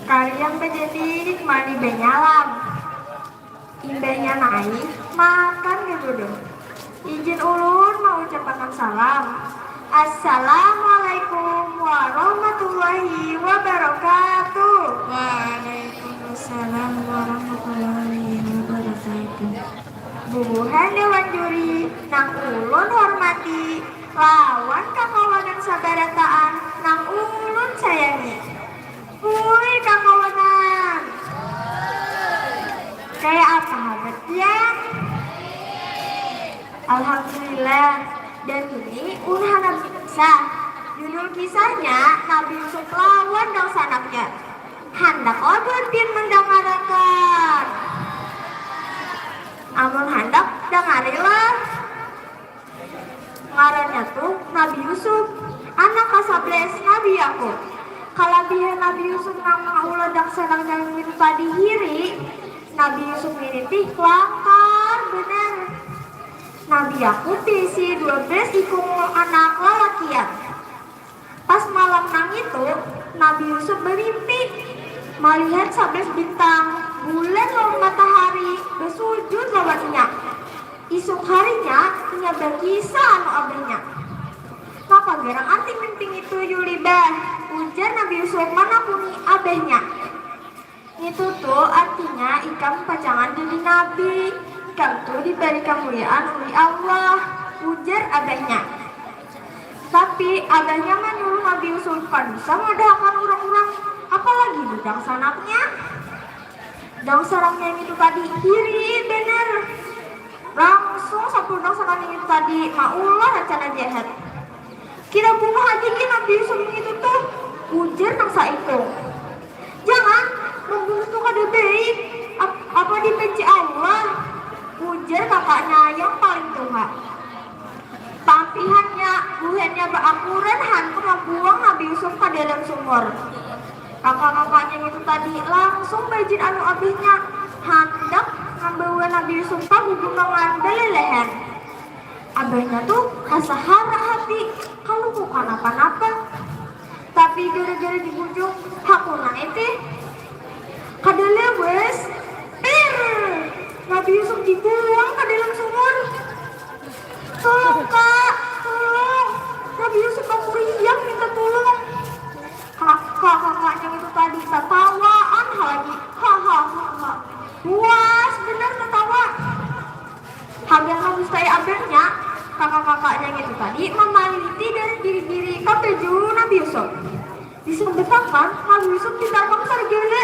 Kalian bajadi mani banyalam. Imbahnya naik makan dulu dong. Izin ulun maucapakan salam. Assalamualaikum warahmatullahi wabarakatuh. Waalaikumsalam warahmatullahi wabarakatuh. Bubuhan Dewan Juri nang ulun hormati, lawan kakawanan sabarataan nang ulun sayangi. Hui, kakawanan. Kaya apa habar pian? Alhamdulillah. Dan ini ulun handak kisah. Judul kisahnya Nabi Yusuf lawan dangsanaknya. Handak kah buhan pian mandangarakan? Amun handak, dangarilah. Ngarannya tuh Nabi Yusuf, anak kasabelas Nabi Yakub. Kalabihan Nabi Yusuf nang maulah dangsanak nang ngitu tadi hiri, Nabi Yusuf ngini tih lakar banar. Nabi Yakub diisi dua belas ikung anak lalakian. Pas malam nang itu, Nabi Yusuf bamimpi malihat sabelas bintang, bulan lawan matahari basujud lawan inya. Isuk harinya, inya bakisah anu abahnya. Napa garang arti mimpi ngitu, Yuli bah? Ujar Nabi Yusuf manakuni abahnya. Ngitu tu artinya ikam pacangan jadi nabi, ikam tu dibari kamuliaan ulih Allah, ujar abahnya. Tapi abahnya manyuruh Nabi Yusuf kada usah madahakan urang-urang, apalagi dudangsanaknya. Dangsanaknya ngitu tadi hiri banar. Langsung sapuluh dangsanak ngitu tadi maulah rancana jahat. Kira bunuh haja gin Nabi Yusuf ngitu tuh, ujar nang saikung. Jangan, mambunuh tu kada baik, ap- apa dibenci Allah, ujar kakaknya yang paling tuha. Taampihannya, buhannya baakuran handak mambuang Nabi Yusuf ka dalam sumur. Kakak-kakaknya ngitu tadi langsung baizin anu abahnya handak mambawa Nabi Yusuf ka gugumangan balalahan. Abahnya tu tasahara hati kaluku kanapa-napa. Tapi gara-gara dibujuk, hakuna iti. Kada lawas, pir! Nabi Yusuf dibuang ka dalam sumur. Tolong kak, tolong! Nabi Yusuf bakuriak minta tulung. Kakak-kakaknya itu tadi tatawaan ha lagi. Hahaha. Puas banar tatawa. Hagan mandustai abahnya, kakak-kakaknya ngitu tadi mamaliti dari diri-diri ka baju Nabi Yusuf. Disambatakan, Nabi Yusuf ditakam sarigala.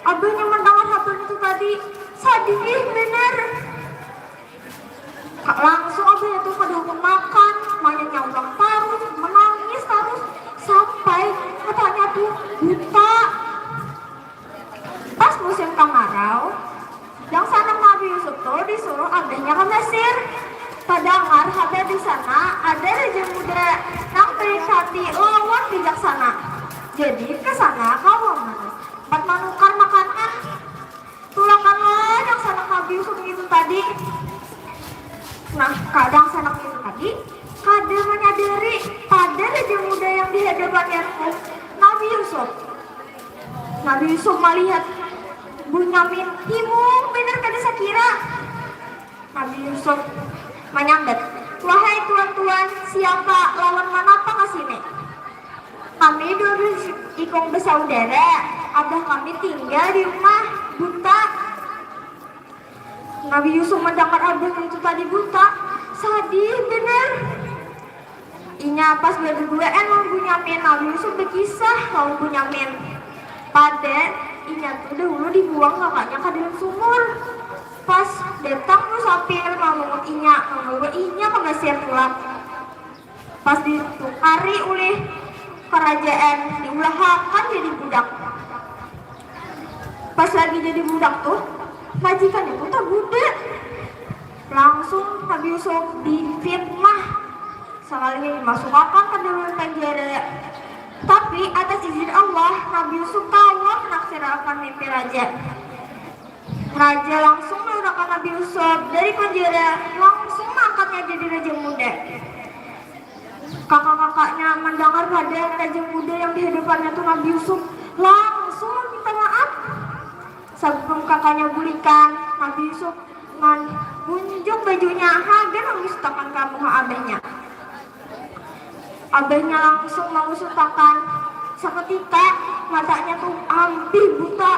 Abahnya mandangar habar ngitu tadi, sadih banar. Ka- Langsung abahnya tu kada hakun makan, manyanyaulang tarus, manangis tarus, sampai matanya tu buta. Pas musim kamarau, dangsanak Nabi Yusuf tu disuruh abahnya ka Mesir. Tadangar habar di sana ada raja muda nang baik hati lawan bijaksana. Jadi ka sana kawa mana umpat manukar makanan. Tulakanlah dangsanak Nabi Yusuf ngitu tadi. Nah, ka- dangsanak ngitu tadi kada manyadari pada raja muda yang di hadapannya tu Nabi Yusuf. Nabi Yusuf malihat Bunyamin himung banar kada sakira. Nabi Yusuf manyambat, "Wahai tuan-tuan, siapa lawan manapa ka sini?" "Kami dua belas ikung basaudara, abah kami tinggal di rumah, buta." Nabi Yusuf mandangar abahnya itu tadi buta, sadih banar. Inya pas baduduaan lawan Bunyamin, Nabi Yusuf bakisah lawan Bunyamin. Pada inya tu dahulu dibuang kakaknya ka dalam sumur. Pas datang musafir mamungut inya, mambawa inya ka Mesir tulak. Pas ditukari ulih karajaan, diulahakan jadi budak. Pas lagi jadi budak tuh, majikannya tuh taguda. Langsung Nabi Yusuf difitnah, sakalinya dimasukakan ka dalam panjara. Tapi atas izin Allah, Nabi Yusuf kawa manaksirakan mimpi raja. Raja langsung maluarakan Nabi Yusuf dari panjara, langsung maangkatnya jadi raja muda. Kakak-kakaknya mandangar pada raja muda yang di hadapannya tu Nabi Yusuf, langsung maminta maaf. Sabalum kakaknya bulikan, Nabi Yusuf mangunjuk bajunya hagan mangusutakan ka muha abahnya. Abahnya langsung mangusutakan, saketika matanya tu ampih buta.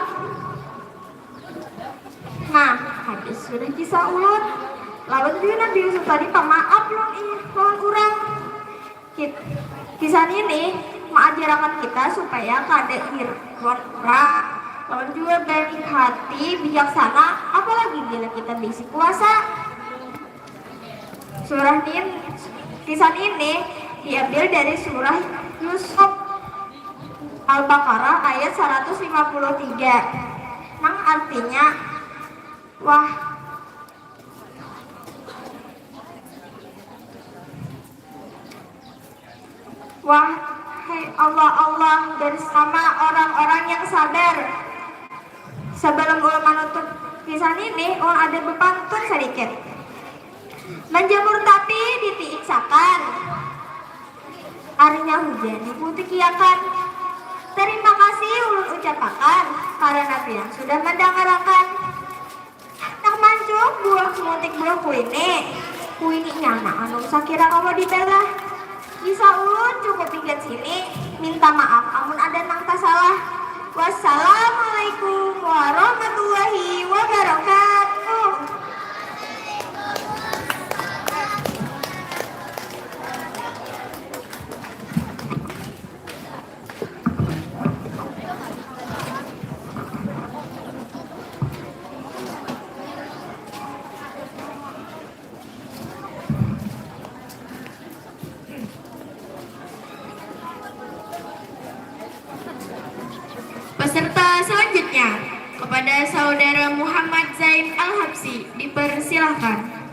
Nah, habis sudah kisah ulun. Lawan jua Nabi Yusuf tadi pamaaf lawan inya, lawan urang. Kit- Kisah ini maajarakan kita supaya kada iri lawan urang, lawan jua baik hati, bijaksana, apalagi bila kita bisi kuasa. Surah nin, kisah ini diambil dari surah Yusuf Al-Baqarah ayat seratus lima puluh tiga, nang artinya, wah, Wahai Allah-Allah bersama orang-orang yang sabar. Sebelum ulun manutup kisah nini, ulun ada bepantun sadikit. Menjemur tapi ditiisakan. Arinya hujan diputikiakan. Terima kasih ulun ucapakan karena pian sudah mendangarakan. Handak mancuk buah semuntik buah kuini. Kuini nyana anu sakira kawa dibelah. Kisah ulun cukup hingga sini. Minta maaf amun ada nang tasalah. Wassalamualaikum warahmatullahi wabarakatuh. Peserta selanjutnya, kepada Saudara Muhammad Zain Al-Habsyi, dipersilahkan.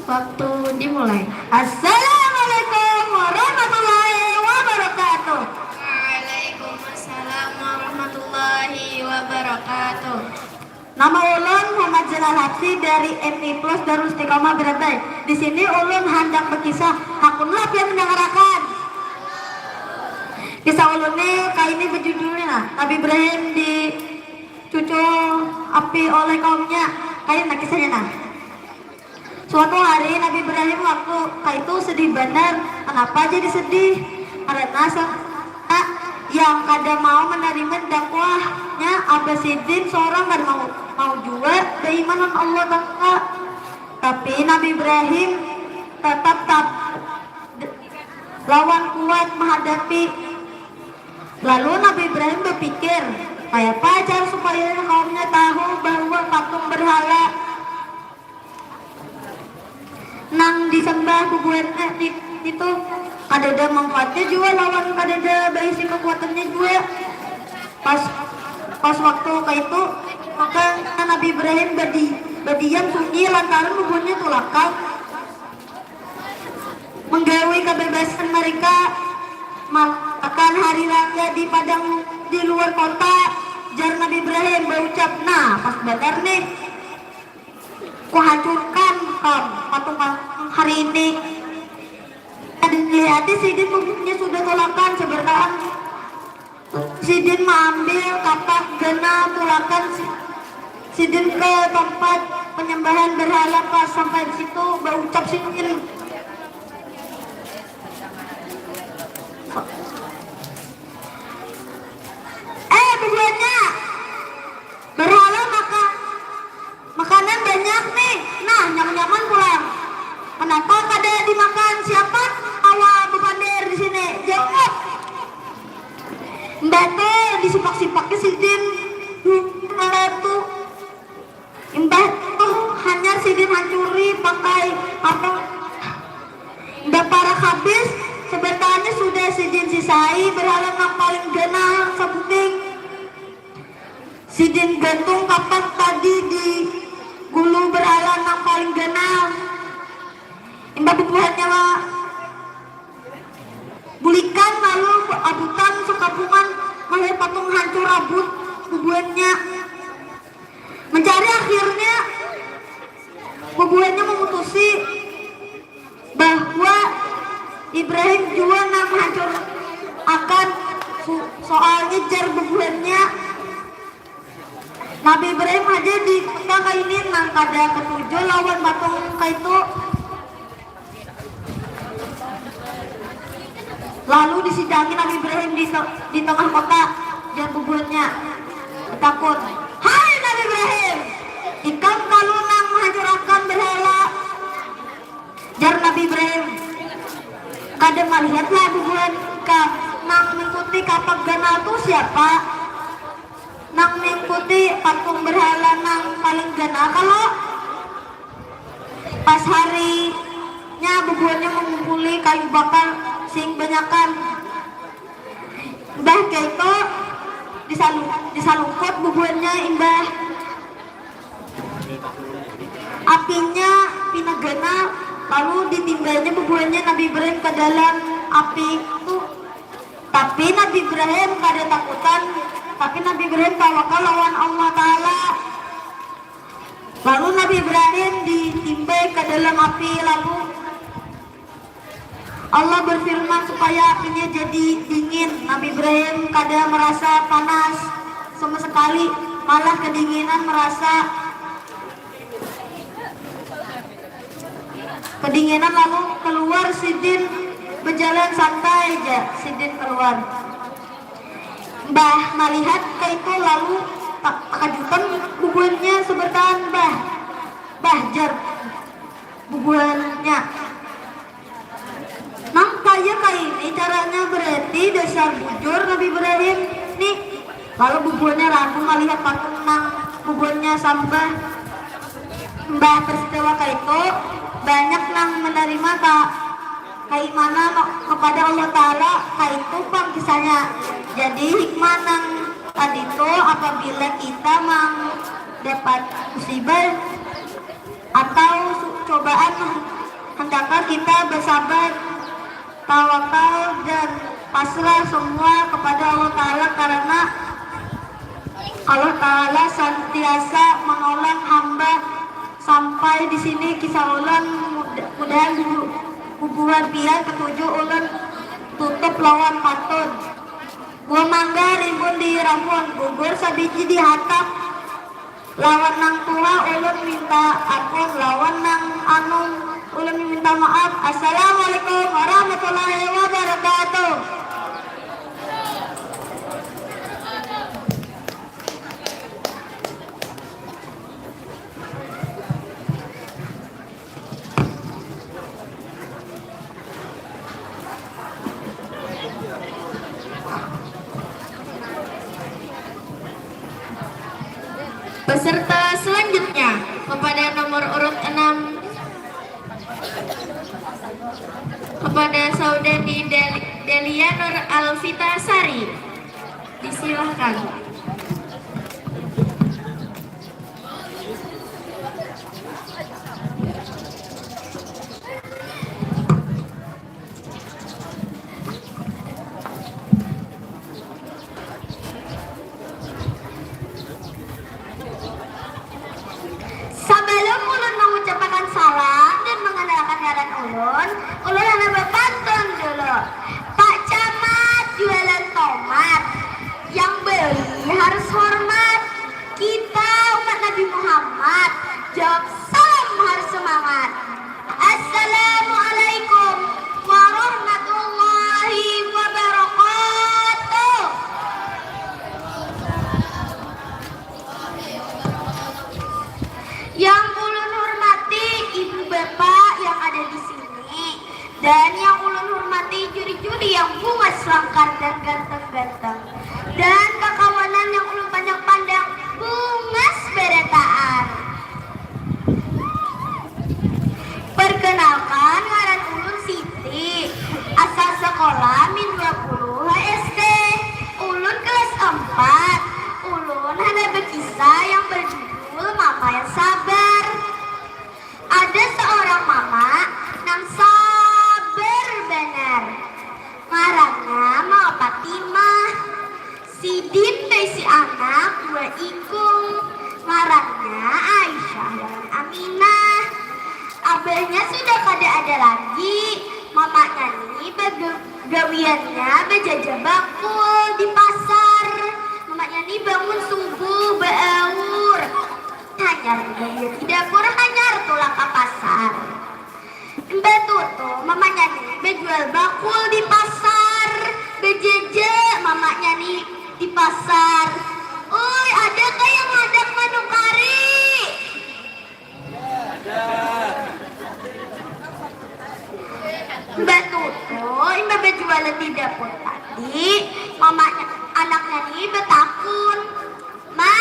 Waktu dimulai. Assalamualaikum warahmatullahi wabarakatuh. Waalaikumsalam warahmatullahi wabarakatuh. Nama ulun Muhammad Zainal Habsyi dari M I Plus Darul Istiqomah Birabai. Di sini ulun handak bekisah, hakunlah pian mendangarakan. Kisah ulun ni kaini bejudul ni nah, Nabi Ibrahim dicucul api oleh kaumnya. Kaini nah kisahnya nah. Suatu hari Nabi Ibrahim waktu kaitu sedih banar. Kenapa jadi sedih? Karena sa-, yang kada mau menerima dakwahnya Abah Sidin seorang kada mau, mau jua beiman lawan Allah Ta'ala. Tapi Nabi Ibrahim tetap tab-, lawan kuat menghadapi. Lalu Nabi Ibrahim berpikir, kayapa cara supaya kaumnya tahu bahwa patung berhala nang disembah bubuhannya ni-, nitu kadada manfaatnya jua lawan kadada baisi kekuatannya jua. Pas, pas waktu kaitu, maka Nabi Ibrahim badi-, badiam sunyi lantaran bubuhannya tulakan menggawi kebebasan mereka merayakan hari raya di padang di luar kota, jar Nabi Ibrahim baucap, nah, pas banar nih. Kuhancurkan kam patung-patung hari ini. Kada dilihati sidin bubuhannya sudah tulakan, sabar tahan. Sidin maambil kapak ganal tulakan si-, sidin ke tempat penyembahan berhala, pas sampai di situ baucap sidin. Eh, bubuhannya! Berhala maka makanan banyak nih. Nah, nyaman-nyaman pulang. Kenapa kada dimakan? Siapa kawa bepander di sini? Jawab. Imbah tu disipak-sipaknya sidin berhala tu. Imbah tu hanyar sidin hancuri pakai apa? Imbah parak habis, sebetulnya sudah sidin sisai berhala nang paling ganal sabuting. Sidin gantung kapak tadi di gulu berhala nang paling ganal. Imbah bubuhannya bulikan lalu abutan sakapungan mahir patung hancur abut bubuhannya. Mencari akhirnya bubuhannya memutusi bahwa Ibrahim jua nang hancur akan su-, soalnya jar bubuhannya Nabi Ibrahim haja di kota kaini nang kada ketuju lawan patung kaitu. Lalu disidangi Nabi Ibrahim di, di tengah kota, jar bubuhannya betakun, "Hai Nabi Ibrahim, ikam kalu nang menghancurakan berhala Lihatlah bubuhan ikam, nang mengikuti kapak ganal tu siapa? Nang mengikuti patung berhala nang paling ganal kalo? Pas harinya bubuhannya mengumpuli kayu bakar sing banyakan. Mbah kaitu disalu- disalungkut bubuhannya imbah apinya pina ganal, lalu ditimbainya bubuhannya Nabi Ibrahim ke dalam api tu. Tapi Nabi Ibrahim kada takutan, tapi Nabi Ibrahim tawakal lawan Allah Ta'ala. Lalu Nabi Ibrahim ditimbai ke dalam api, lalu Allah berfirman supaya apinya jadi dingin. Nabi Ibrahim kada merasa panas sama sekali, malah kedinginan merasa kedinginan lalu keluar sidin berjalan santai ja sidin keluar. Mbah malihat kaitu lalu tak takajutan bubuhannya sebertaan, "Bah, bah," jar bubuhannya. "Nang kaya kaini caranya berarti dasar bujur Nabi Ibrahim ni." Lalu bubuhannya ragu malihat patung nang bubuhannya sambah. Mbah peristiwa kaitu banyak nang menerima ka keimanan kepada Allah Ta'ala, kaitu pang kisahnya. Jadi hikmah nang tadi tu apabila kita mandapat musibah atau su- cobaan, hendaklah kita bersabar, tawakal dan pasrah semua kepada Allah Ta'ala karena Allah Ta'ala santiasa menolong hamba. Sampai di sini kisah ulun, mudahan bubuhan pian ketuju ulun tutup lawan pantun. Buah mangga rimbun di ramun, gugur sabiji di hatap. Lawan nang tuha ulun minta ampun, lawan nang anum ulun minta maaf. Assalamualaikum warahmatullahi wabarakatuh. Peserta selanjutnya kepada nomor urut enam, kepada Saudari Del- Delia Nur Alvita Sari. Disilahkan. Sabalum ulun mangucapakan salam dan manganalakan ngaran ulun, ulun handak bapantun dulu. Pak Camat jualan tomat, yang beli harus hormat. Kita umat Nabi Muhammad, jawab salam harus semangat. Assalamualaikum warahmatullahi wabarakatuh. Yang ulun hormati ibu bapak yang ada di sini, dan yang ulun hormati juri-juri yang bungas langkar dan ganteng-ganteng, dan kakawanan yang ulun pandang-pandang bungas barataan. Perkenalkan, ngaran ulun Siti, asal sekolah Min dua puluh H S D. Ulun kelas empat. Ulun handak berkisah yang berjudul Mama yang Sabar. Ada seorang mama nang sabar banar. Ngarannya Mama Fatimah. Sidin baisi anak dua ikung, ngarannya Aisyah lawan Aminah. Abahnya sudah kada ada lagi, mamanya ni bagawiannya bajaja bakul di pasar. Mamanya ni bangun subuh baaur, hanyar bagawian di dapur, hanyar tulak ka pasar. Imbah tutu mamanya ni bajual bakul di pasar, bajaja mamanya ni di pasar. Uy, ada kah yang handak manukari? Imbah tutu Imbah bajualan di dapur tadi, mamanya anaknya ni batakun, "Ma,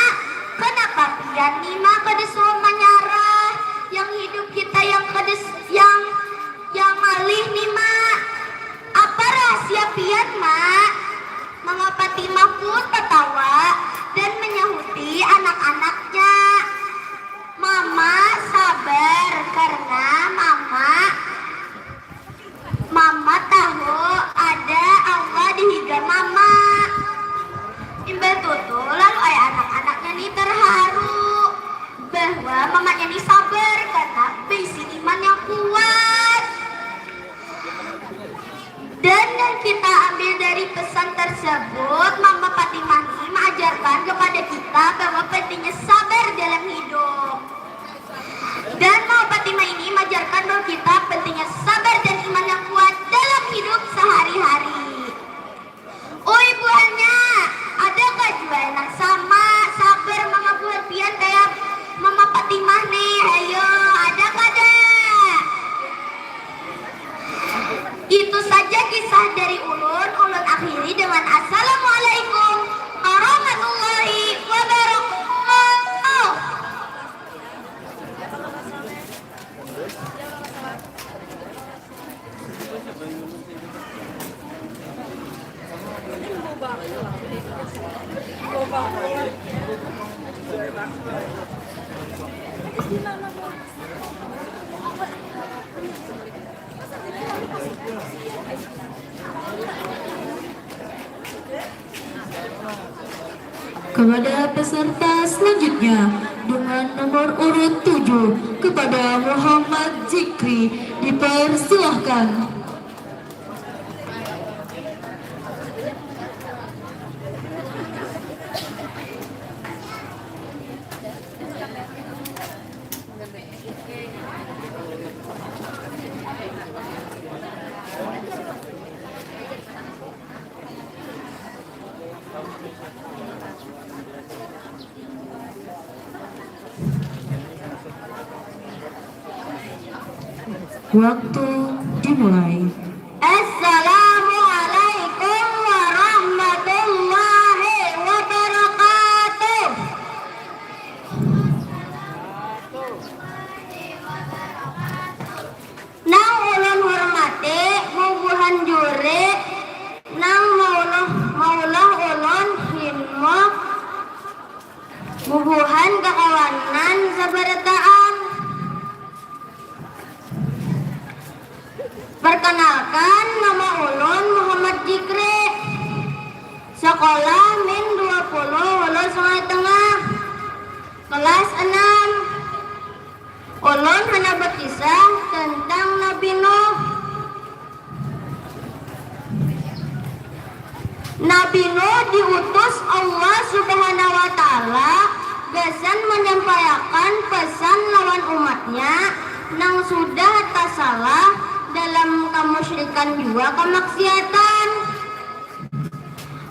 kanapa pian ni, Ma, kada suah manyarah? Yang hidup kita yang kada s- yang yang ngalih ni, Ma. Apa rahasia pian, Ma?" Mama Patimah pun tatawa dan manyahuti anak-anaknya, "Mama sabar karna Mama Mama tahu ada Allah di higa Mama." Imbah tutu, lalu ai anak-anaknya ni terharu bahwa mamanya ni sabar karena berisi iman yang kuat. Dan yang kita ambil dari pesan tersebut, Mama Fatimah ni mengajarkan kepada kita bahwa pentingnya sabar dalam hidup. Dan Mama Fatimah ini mengajarkan bahwa kita pentingnya sabar dan iman yang kuat dalam hidup sehari-hari. Ui buhannya, adakah jua nang sama sabar mama buhan pian kaya Mama Fatimah nih? Hayo, ada kada? Itu saja kisah dari ulun. Ulun akhiri dengan assalamualaikum warahmatullahi wabarakatuh. Kepada peserta selanjutnya dengan nomor urut tujuh, kepada Muhammad Zikri, dipersilahkan. Waktu dimulai. Assalamualaikum warahmatullahi wabarakatuh. Nang ulun hurmati, bubuhan juri nang maulah maulah ulun hinmu bubuhan kakawanan sabarataan. Perkenalkan, nama ulun Muhammad Jikri. Sekolah min dua puluh hulu Sungai Tengah. Kelas enam. Ulun handak bakisah tentang Nabi Nuh. Nabi Nuh diutus Allah Subhanahu wa Ta'ala gasan manyampaiakan pesan lawan umatnya nang sudah tasalah dalam kamusyrikan jua kamaksiatan.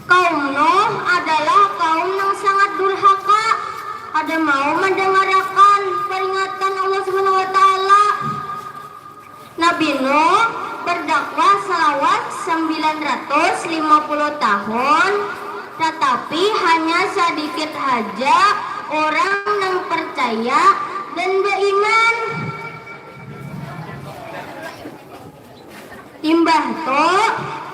Kaum Nuh adalah kaum nang sangat durhaka, kada mau mandangarakan paringatan Allah Subhanahu wa Ta'ala. Nabi Nuh berdakwah salawat sembilan ratus lima puluh tahun, tatapi hanya sadikit haja urang nang percaya dan baiman. Imbah tu,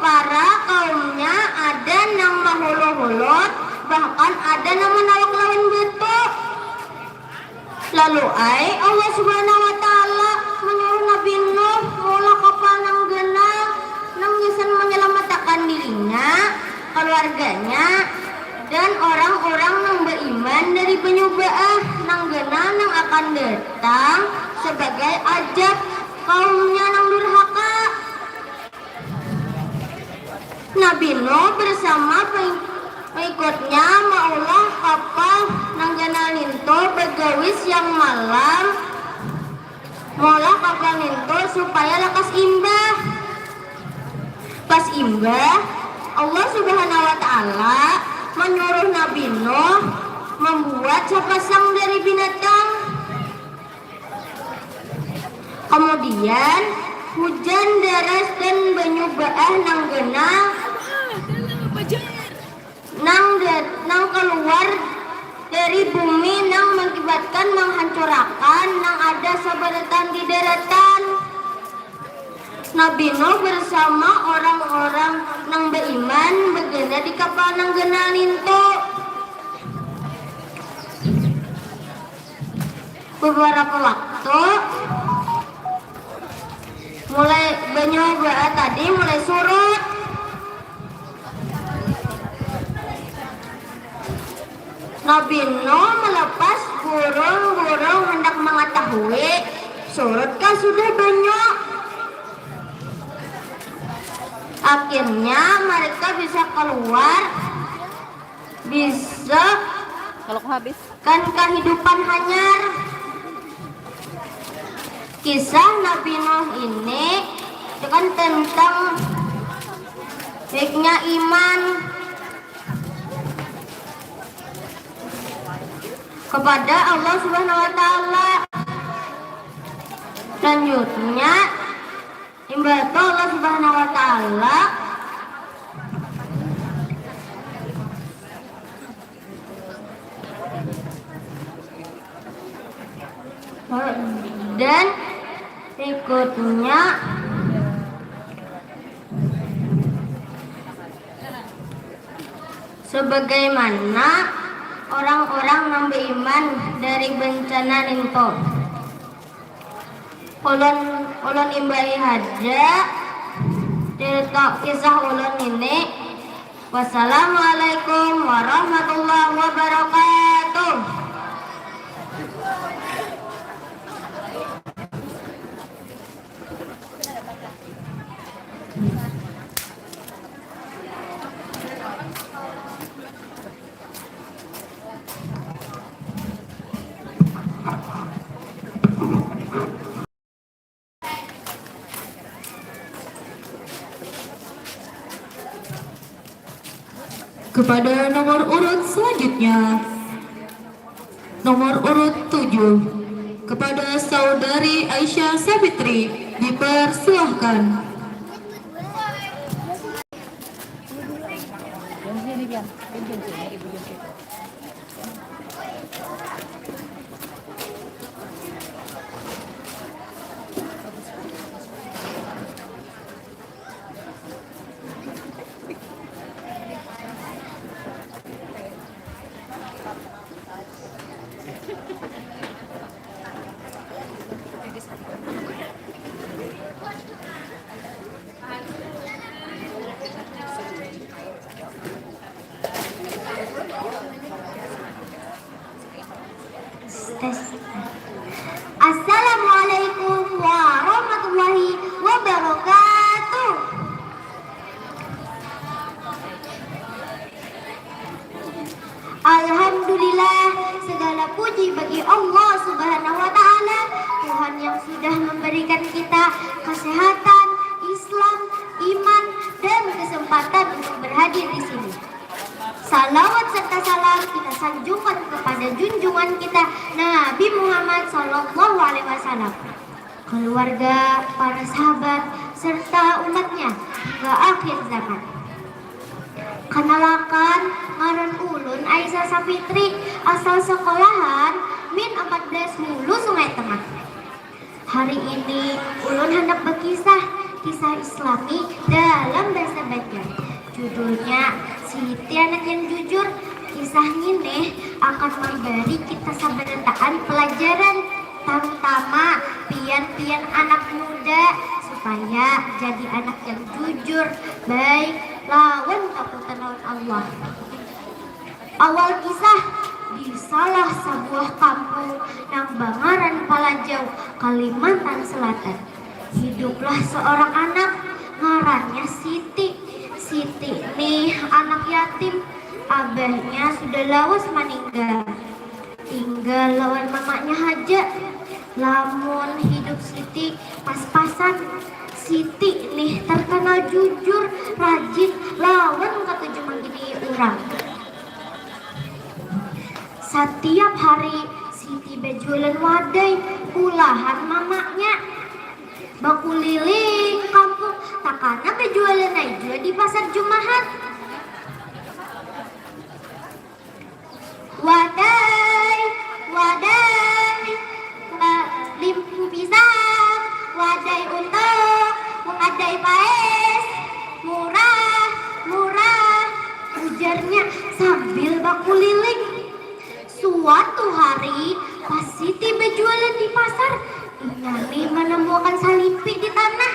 para kaumnya ada nang mahulu-hulut, bahkan ada nang manawak lawan batu. Lalu ai Allah Subhanahu wa Ta'ala manyuruh Nabi Nuh maulah kapal nang ganal nang gasan manyalamatakan dirinya, kaluarganya, dan orang-orang nang baiman dari banyubaah nang ganal nang akan datang sabagai ajab kaumnya nang durhaka. Nabi Nuh bersama pengikutnya maulah kapal nang ganal nintu bagawi siang malam maulah kapal nintu supaya lakas imbah. Pas imbah, Allah Subhanahu wa Ta'ala manyuruh Nabi Nuh mambuat sapasang dari binatang. Kamudian, Hujan deras dan banyu baah nang ganal nang da- nang kaluar dari bumi nang mangakibatkan manghancurakan nang ada sabarataan di daratan. Nabi Nuh bersama orang-orang nang baiman bagana di kapal nang ganal nintu. Beberapa waktu, mulai banyu baah tadi mulai surut. Nabi Nuh melepas burung-burung hendak mengetahui surutkah sudah banyu. Akhirnya mereka bisa keluar, bisa Kalau habis. kan kehidupan hanyar. Kisah Nabi Nuh ini itu kan tentang baiknya iman kepada Allah Subhanahu wa taala. Selanjutnya, imbah itu Allah Subhanahu wa taala dan berikutnya sebagaimana orang-orang nang beriman dari bencana nintu. Ulun ulun imbahi haja cerita kisah ulun ini. Wassalamualaikum warahmatullahi wabarakatuh. Kepada nomor urut selanjutnya, nomor urut tujuh, kepada Saudari Aisyah Safitri, dipersilahkan. Assalamualaikum warahmatullahi wabarakatuh. Alhamdulillah, segala puji bagi Allah Subhanahu wa Ta'ala, Tuhan yang sudah memberikan kita kesehatan, Islam, iman, dan kesempatan untuk berhadir di sini. Salawat serta salam kita sanjungkan kepada junjungan kita Nabi Muhammad Sallallahu Alaihi Wasallam, keluarga, para sahabat, serta umatnya hingga akhir zaman. Kanalakan, ngaran ulun Aisyah Safitri, asal sekolahan Min empat belas Hulu Sungai Tengah. Hari ini ulun handak bakisah kisah Islami dalam bahasa Banjar. Judulnya Siti Anak yang Jujur. Kisah ngini akan memberi kita sabarataan pelajaran, tarutama pian-pian anak muda, supaya jadi anak yang jujur, baik, lawan takutan lawan Allah. Awal kisah, di salah sabuah kampung nang bangaran Palajau, Kalimantan Selatan, hiduplah seorang anak ngarannya Siti. Siti nih anak yatim, abahnya sudah lawas maninggal. Tinggal lawan mamanya haja. Lamun hidup Siti pas-pasan, Siti nih terkenal jujur, rajin, lawan katuju manggidi'i urang. Satiap hari Siti bajualan wadai ulahan mamanya. Bakuliling kampung, takana bajualan ai jua di pasar Jumahat. Wadai, wadai, limpu pisang, wadai untuk, wadai paes, murah, murah, ujarnya sambil bakuliling. Suatu hari, pas Siti bajualan di pasar, inya nih manamuakan salipi di tanah.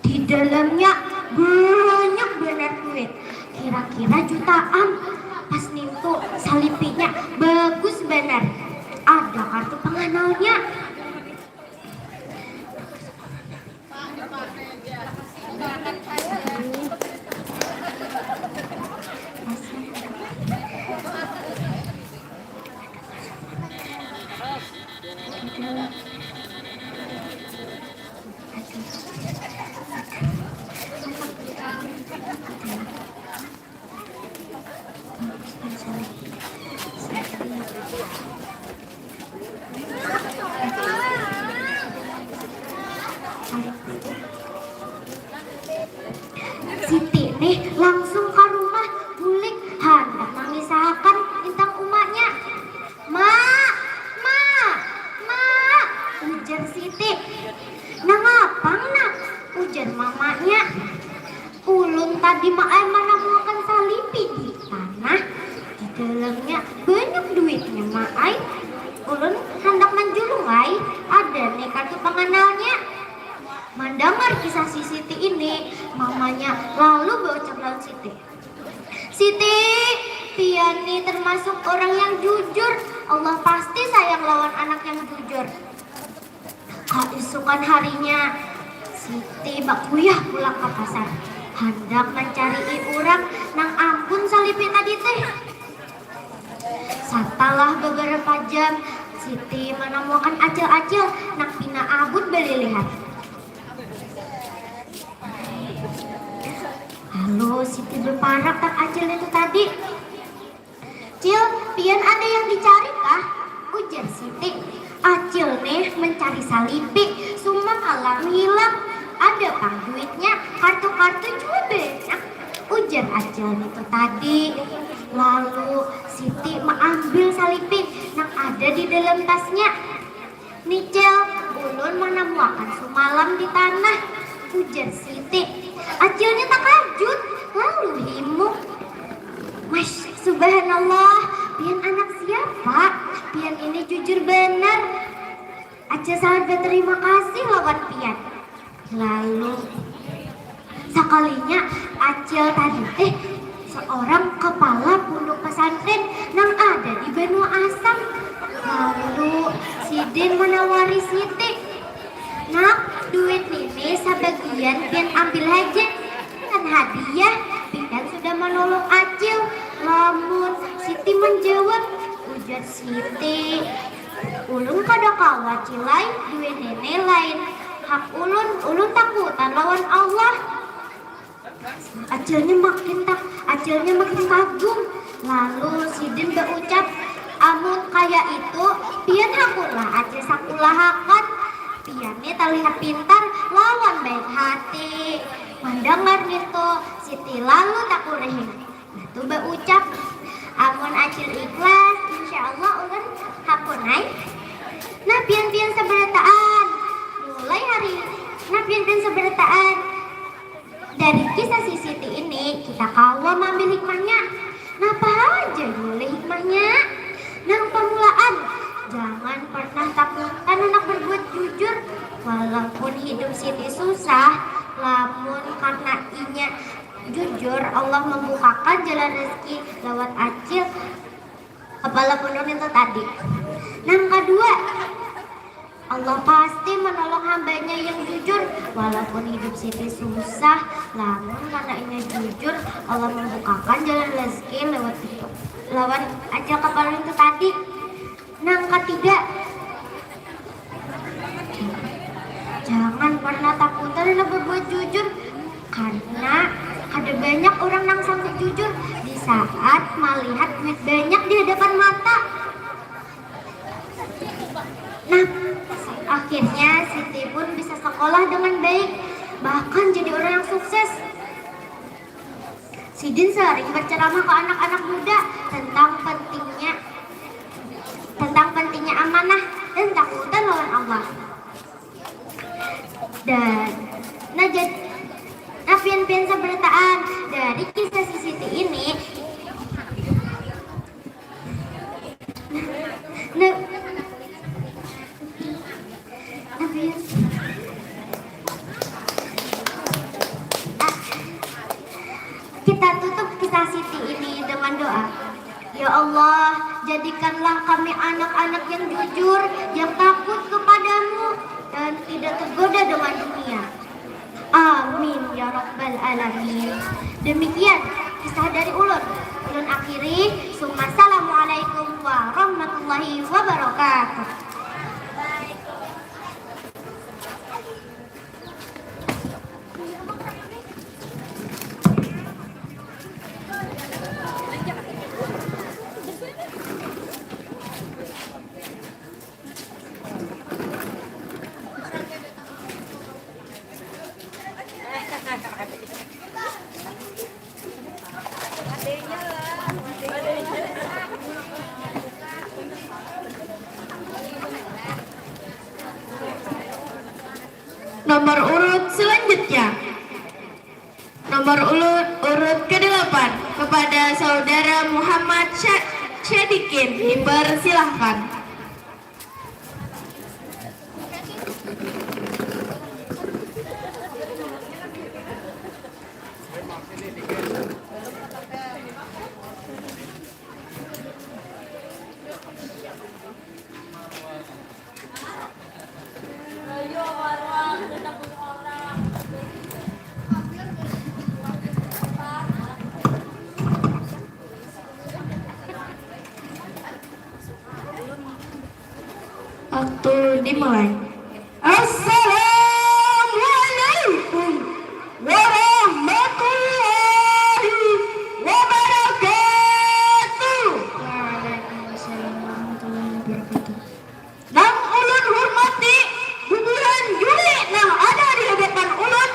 Di dalamnya banyak banar duit, kira-kira jutaan. Pas nintu salipinya bagus banar, ada kartu panganalnya. Siti nih langsung ka rumah, bulik handak mangisahakan tentang umanya. "Ma, ma, ma," ujar Siti. "Nangapang, Nak?" ujar mamanya. "Ulun tadi, Ma ai, manamuakan salipi di tanah. Di dalamnya banyak duitnya, Ma ai. Ulun handak manjulung ai, ada nih kartu panganalnya." Mandangar kisah si Siti ini, mamanya lalu baucap lawan Siti, "Siti, pian ni termasuk orang yang jujur. Allah pasti sayang lawan anak yang jujur." Kaisukan harinya, Siti bakuyah pulang ka pasar, handak mancarii urang nang ambun salipi tadi teh. Satalah babarapa jam, Siti manamuakan acil-acil nang pina abut balilihan. Lalu Siti baparak nang acil itu tadi. "Cil, pian ada yang dicari kah?" ujar Siti. "Acil nih mencari salipi, sumakalam hilang. Ada pang duitnya, kartu-kartu jua banyak," ujar acil nitu tadi. Lalu Siti maambil salipi nang ada di dalam tasnya. "Nih, Cil, ulun manamuakan sumalam di tanah," ujar Siti. Acilnya takajut, lalu himung. "Masya, subhanallah, pian anak siapa? Pian ini jujur banar." Acil sahat batarima kasih lawan pian. Lalu, sakalinya Acil tadi teh seorang kepala pondok pesantren nang ada di banua Asam. Lalu, sidin manawari Siti, "Nak, duit nini sabagian pian ambil haja, kan hadiah, pian sudah manolong Acil." Lamun Siti manjawab, ujar Siti, "Ulun kada kawa, Cil ai, duit nini lain hak ulun, ulun takutan lawan Allah." Acilnya makin tak, acilnya makin kagum. Lalu sidin baucap, "Amun kaya itu, pian hakunlah Acil sakulahakan. Pian ni talihat pintar lawan baik hati." Mandangar nintu, Siti lalu takurihing. Batu baucap, "Amun Acil ikhlas, insya Allah ulun hakun ai." Nah, pian-pian sabarataan. Mulai hari, nah, pian-pian sabarataan. Dari kisah si Siti ini, kita kawa maambil hikmahnya. Napa haja diulih hikmahnya? Nang pamulaan, jangan pernah takutan handak berbuat jujur. Walaupun hidup Siti susah, lamun karna inya jujur, Allah mambukakan jalan rezeki lewat Acil kepala pondok itu tadi. Nang kadua, Allah pasti menolong hambanya yang jujur. Walaupun hidup Siti susah, lamun karna inya jujur, Allah membukakan jalan rezeki lewat itu, lawan Acil kepala itu tadi. Nang katiga, jangan pernah takutan handak berbuat jujur, karna kada banyak urang nang sanggup jujur di saat malihat duit banyak di hadapan mata. Nah, Akhirnya, Siti pun bisa sekolah dengan baik, bahkan jadi orang yang sukses. Sidin sering berceramah ke anak-anak muda tentang pentingnya tentang pentingnya amanah dan takutan lawan Allah. Dan nah, jad- nah, pian-pian sabarataan, dari kisah si Siti ini, nah, nah, pian- ah, kita tutup kisah Siti ini dengan doa. Ya Allah, jadikanlah kami anak-anak yang jujur, yang takut kepada-Mu, dan tidak tergoda dengan dunia. Amin ya rabbal alamin. Demikian kisah dari ulun. Ulun akhiri, summa assalamualaikum warahmatullahi wabarakatuh. Nomor urut selanjutnya. Nomor urut, urut kedelapan, kepada Saudara Muhammad Sya- Syadikin, dipersilahkan. Waktu dimulai. Assalamualaikum warahmatullahi wabarakatuh. Waalaikumsalam warahmatullahi wabarakatuh. Nang ulun hurmati, bubuhan Yuli nang ada di hadapan ulun,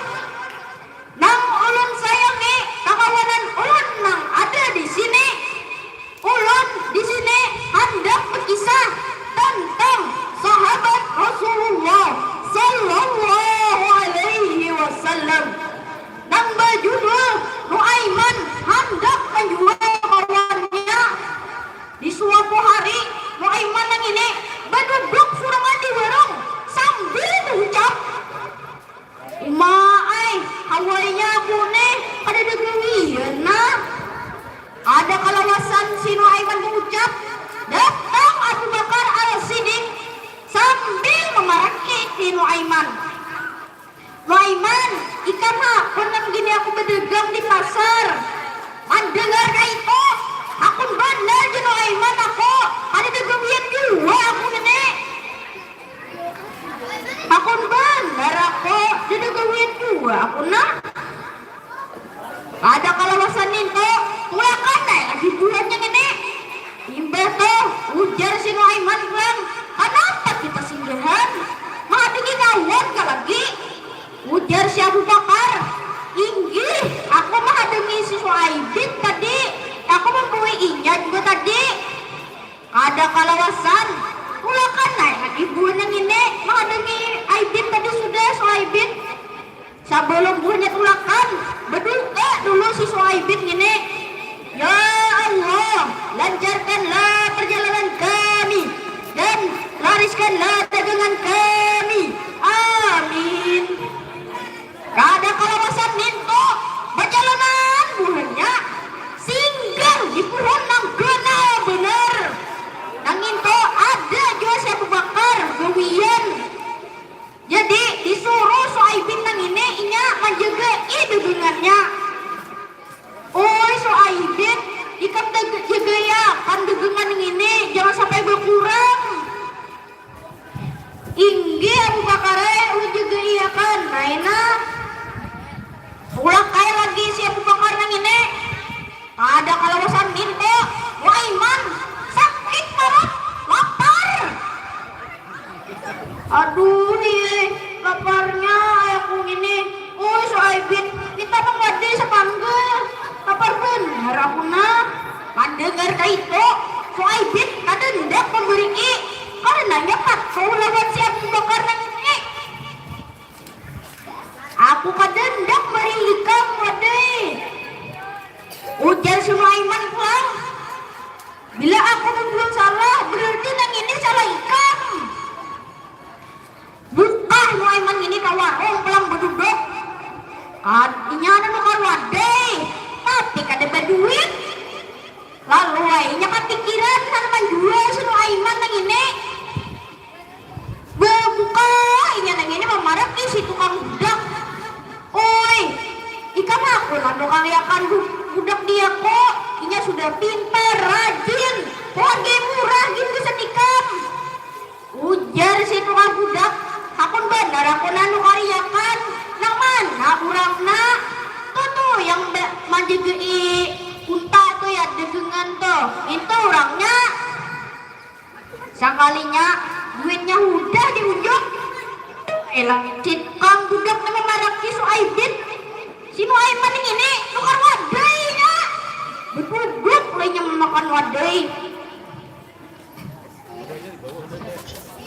nang ulun sayangi, kakawanan ulun nang ada di sini. Ulun di sini handak bakisah tantang sahabat Rasulullah sallallahu alaihi wasallam nang bajudul Nuaiman handak manjual kawannya. Di suatu hari, Nuaiman nang ini badubluk surangan di warung sambil bahucap, "Uma ai, hawainya aku nih kadada gawian nah." Kada kalawasan si Nuaiman bahucap, datang Abu Bakar Al-Siddiq sambil mamarakik ni Nuaiman. "Nuaiman, ikam ha pun nang gini aku badagang di pasar. Mandangar kaitu, hakun banar ja Nuaiman aku, kadada gawian jua aku ngini." "Hakun banar aku, kadada gawian jua aku nah." Kada kalawasan nintu, tulakan ai lagi buhannya ngini. Imbah tu, ujar si Nuaiman pulang, "Kanapa kita singgahan? Mahadangi kawan kah lagi?" Ujar si Abu Bakar, "Inggih, aku mahadangi si Suaibin tadi. Aku mambawa inya jua tadi." Kada kalawasan, tulakan ai lagi buhannya ngini mahadangi Aibin tadi sudah, Suaibin. Sabalum buhannya tulakan, baduka dulu si Suaibin ngini, "Ya Allah, lancarkanlah perjalanan kami dan lariskanlah dagangan kami. Amin." Kada kalawasan nintu, bajalanan buhannya singgah di puhun nang ganal banar. Nang ngintu ada jua si Abu Bakar gawian. Jadi disuruh Suaibin nang ini inya manjagai dagangannya. "Uy Suaibin, ikam dag- jagaiakan dagangan ngini, jangan sampai bakurang." Aduh hi, laparnya ayahku ngini. Ui Suaibin, kita nang wadai sapanggal. Lapar banar aku nah. Mandangar kaitu, Suaibin kada handak mambariki karananya patuh lawan si Abu Bakar nang ini. Aku kada handak mari ikam wadai, ujar si Nuaiman pulang. Bila aku bambuhan salah, berarti nang ini salah ikam. Bukah Nuaiman ngini ka warung pulang baduduk. Inya handak nukar wadai, tapi kada baduit. Lalu ai inya kapikiran handak manjual si Nuaiman nang ini. Babuka inya nang ini mamaraki si tukang budak. Ui, ikam hakun nukariakan budak diaku. Inya sudah pintar, rajin, hagai murah gin gasan ikam. Ujar si tukang budak, hakun banar aku nah nukariakan. Nang mana urangna? Tu tu yang manjagai unta tu ya, dagangan tu, ngintu urangnya. Sakalinya duitnya hudah diunjuk, elah si tukang budak nang mamaraki Suaibin, si Nuaiman ngini nukar wadai nya. Baduduk lah inya mamakan wadai.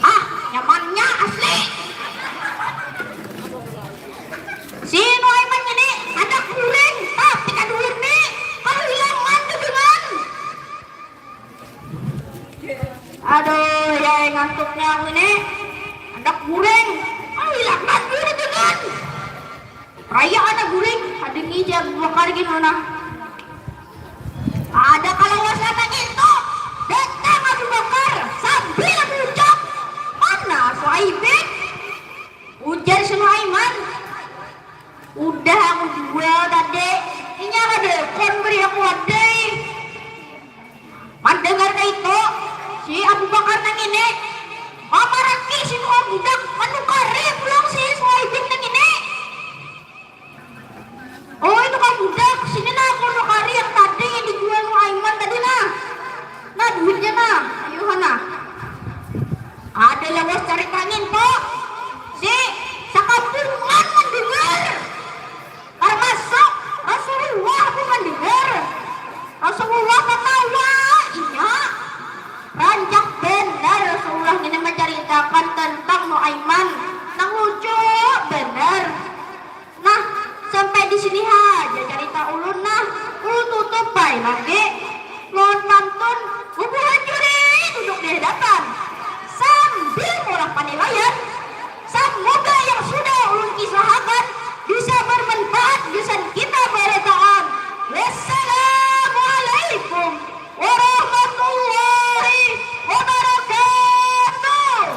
Ah, nyamannya asli. Si Nuaiman ngini handak guring, tapi kaduhur ni kahilangan dagangan. Aduh yai, ngantuknya aku ni. Handak guring, kahilangan jua dagangan. Raya kada guring, hadangi si Abu Bakar gin nah. Kada kalawasan nang itu, datang Abu Bakar sambil maucap, mana Suaibin? Ujar si Nuaiman, udah aku jual tadi, inya kada hakun bari aku wadai. Mandangar kaitu, si Abu Bakar nang ini mamaraki si tukang budak manukari pulang si Suaibin nang ini. Oi tukang budak, sini nah aku nukari yang tadi yang dijual Nuaiman tadi nah. Nah duitnya nah, ayuha nah. Kada lawas carita ngintu, si sakampungan mandangar. Tarmasuk Rasulullah pun mandangar. Rasulullah tatawa inya. Rancak banar Rasulullah ngini mancaritakan tentang Nuaiman nang lucu banar. Nah, sampai di sini haja carita ulun nah. Ulun tutup ai lagi. Lawan pantun, bubuhan juri duduk di hadapan sambil maulah panilaian. Samoga yang sudah ulun kisahakan bisa bermanfaat gasan kita barataan. Wassalamualaikum warahmatullahi wabarakatuh.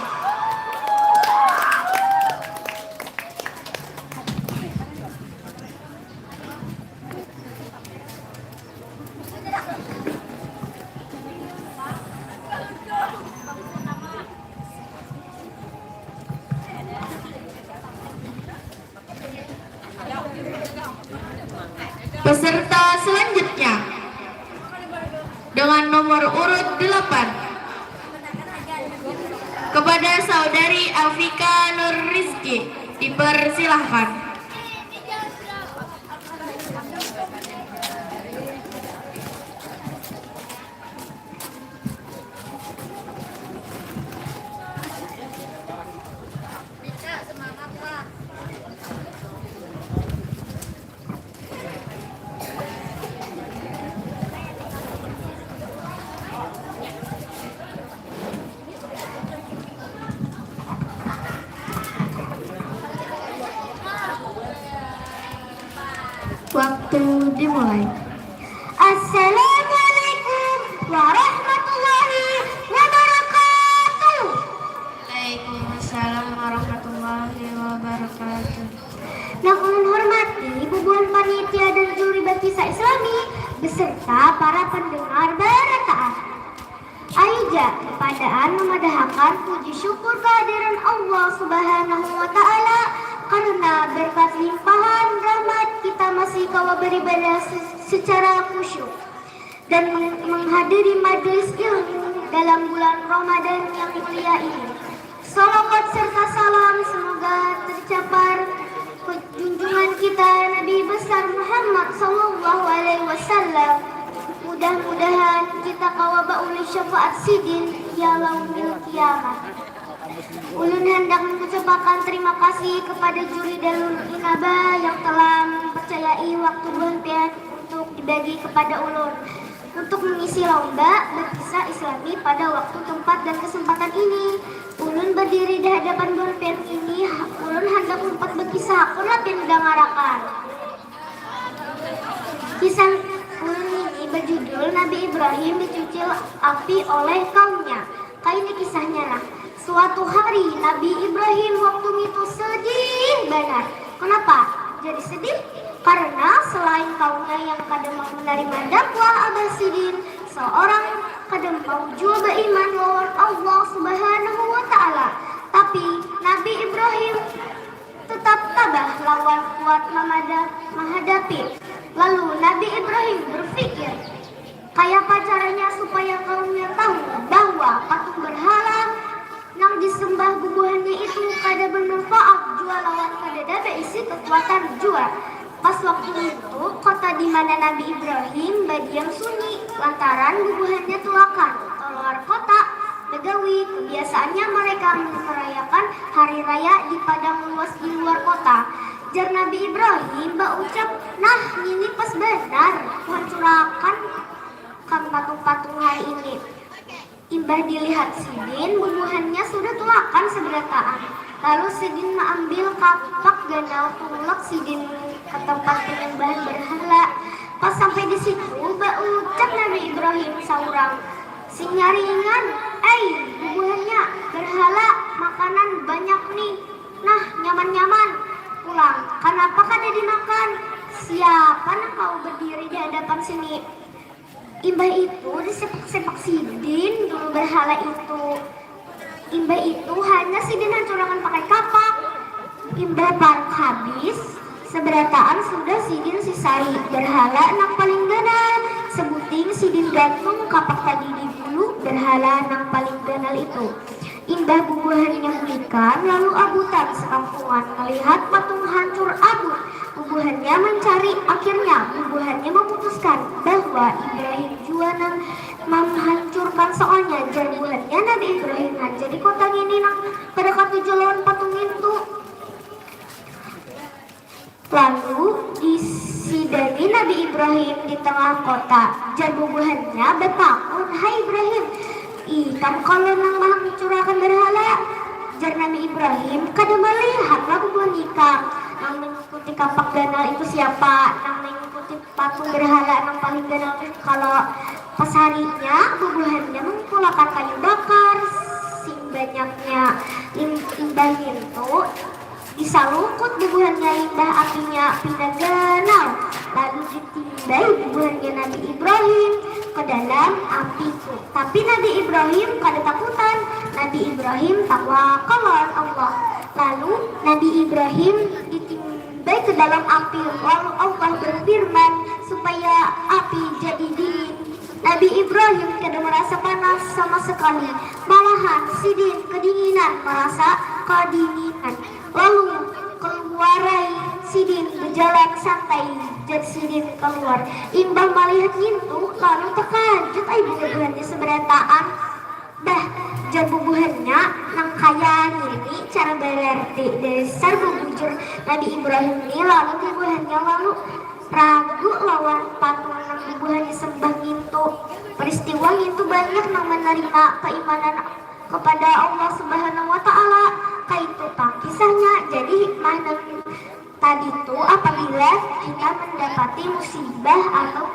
Peserta selanjutnya dengan nomor urut delapan, kepada Saudari Alfika Nur Rizki, dipersilahkan. Waktu dimulai. Assalamualaikum warahmatullahi wabarakatuh. Waalaikumsalam warahmatullahi wabarakatuh. Nang ulun hormati bubuhan panitia dan juri bakisah Islami beserta para pendengar barataan. Ayu ja, papadaan mamadahakan puji syukur kehadiran Allah Subhanahu wa Ta'ala karena berkat limpahan rahmat kita masih kawa beribadah se- secara khusyuk dan meng- menghadiri majelis ilmu dalam bulan Ramadan yang mulia ini. Salawat serta salam semoga tercapar junjungan kita Nabi besar Muhammad sallallahu alaihi wasallam. Mudah-mudahan kita kawa baulih syafaat sidin ya laumil kiamat. Ulun handak mengucapakan terima kasih kepada juri Dalul Inaba yang telah mempercayai waktu buhan pian untuk dibagi kepada ulun untuk mengisi lomba berkisah Islami pada waktu, tempat, dan kesempatan ini. Ulun berdiri di hadapan bonpen ini, ulun handak umpat berkisah, hakun lah pian dangarakan. Kisah ulun ini berjudul Nabi Ibrahim dicucil api oleh kaumnya. Kaini kisahnya lah. Suatu hari Nabi Ibrahim waktu itu sedih banar. Kenapa jadi sedih? Karena selain kaumnya yang kada mau menerima dakwah abah sidin, seorang kada mau jua beriman lawan Allah Subhanahu wa Ta'ala. Tapi Nabi Ibrahim tetap tabah lawan kuat mamada-, mahadapi. Lalu Nabi Ibrahim berpikir, kayapa caranya supaya kaumnya tahu bahwa patung berhala nang disembah bubuhannya itu kada bermanfaat jua lawan kadada baisi kekuatan jua. Pas waktu itu, kota di mana Nabi Ibrahim badiam sunyi lantaran bubuhannya tulakan kaluar kota bagawi. Kebiasaannya mereka merayakan hari raya di padang luas di luar kota. Jar Nabi Ibrahim baucap, nah, ngini pas banar kuhancurakan kan patung-patung hari ini. Imbah dilihat sidin, bubuhannya sudah tulakan seberataan. Lalu sidin maambil kapak ganal tulak sidin ke tempat penyembahan berhala. Pas sampai di situ, baucap Nabi Ibrahim saurang, sinyaringan, ai, bubuhannya, berhala, makanan banyak nih. Nah, nyaman-nyaman. Pulang, kanapa kada dimakan? Siapa nang kawa berdiri di hadapan sini? Imbah itu disepak-sepak sidin dulu berhala itu. Imbah itu hanya sidin hancurakan pakai kapak. Imbah parak habis seberataan sudah sidin sisai berhala nang paling ganal. Sebuting sidin gantung kapak tadi di dulu berhala nang paling ganal itu. Imbah bubuhannya bulikan, lalu abutan sekampungan melihat patung hancur abut. Bubuhannya mencari, akhirnya bubuhannya memutuskan bahwa Ibrahim jua nang menghancurkan, soalnya jar buhannya Nabi Ibrahim haja di kota ngini nang kada katuju lawan patung ngintu. Lalu disidani Nabi Ibrahim di tengah kota. Jar bubuhannya batakun, hai Ibrahim, ikam kalo nang mahancurakan berhala? Jar Nabi Ibrahim, kada malihat lah bubuhan ikam. Nang mengikuti kapak ganal itu siapa? Nang mengikuti patung berhala nang paling ganal itu kalo pas harinya bubuhannya mengkumpulakan kayu bakar sing banyaknya. Imbah ngintu, disalukut bubuhannya limbah apinya pina ganal, lalu ditimbai bubuhannya Nabi Ibrahim ke dalam api tu. Tapi Nabi Ibrahim kada takutan. Nabi Ibrahim tawakal lawan Allah. Lalu Nabi Ibrahim ditimbai ke dalam api, lalu Allah berfirman supaya api jadi dingin. Nabi Ibrahim kada merasa panas sama sekali, malahan sidin kedinginan, merasa kedinginan. Lalu keluarai sidin berjalan santai, jar sidin keluar. Imbah malihat ngintu, lalu tekajut ai bubuhannya seberataan. Bah, jar bubuhannya, nang kaya ngini cara berarti dasar bubujur Nabi Ibrahim ni. Lalu bubuhannya lalu ragu lawan patung nang bubuhannya sembah ngintu. Peristiwa ngintu banyak nang menerima keimanan kepada Allah Subhanahu wa Ta'ala. Kaitu pang kisahnya. Jadi hikmah nang tadi tu, apabila kita mendapati musibah atau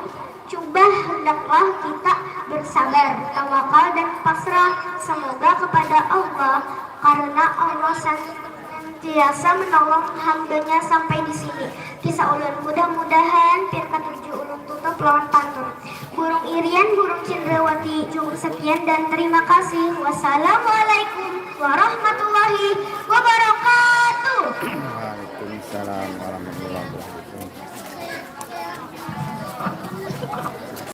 cubah, hendaklah kita bersabar, tawakal, dan pasrah semoga kepada Allah, karena Allah senantiasa menolong hambanya sampai di sini. Kisah ulun, mudah-mudahan pian katuju. Ulun tutup lawan pantun. Burung irian, burung cindrawati. Cukup sekian dan terima kasih. Wassalamualaikum warahmatullahi wabarakatuh. Waalaikumsalam warahmatullahi wabarakatuh.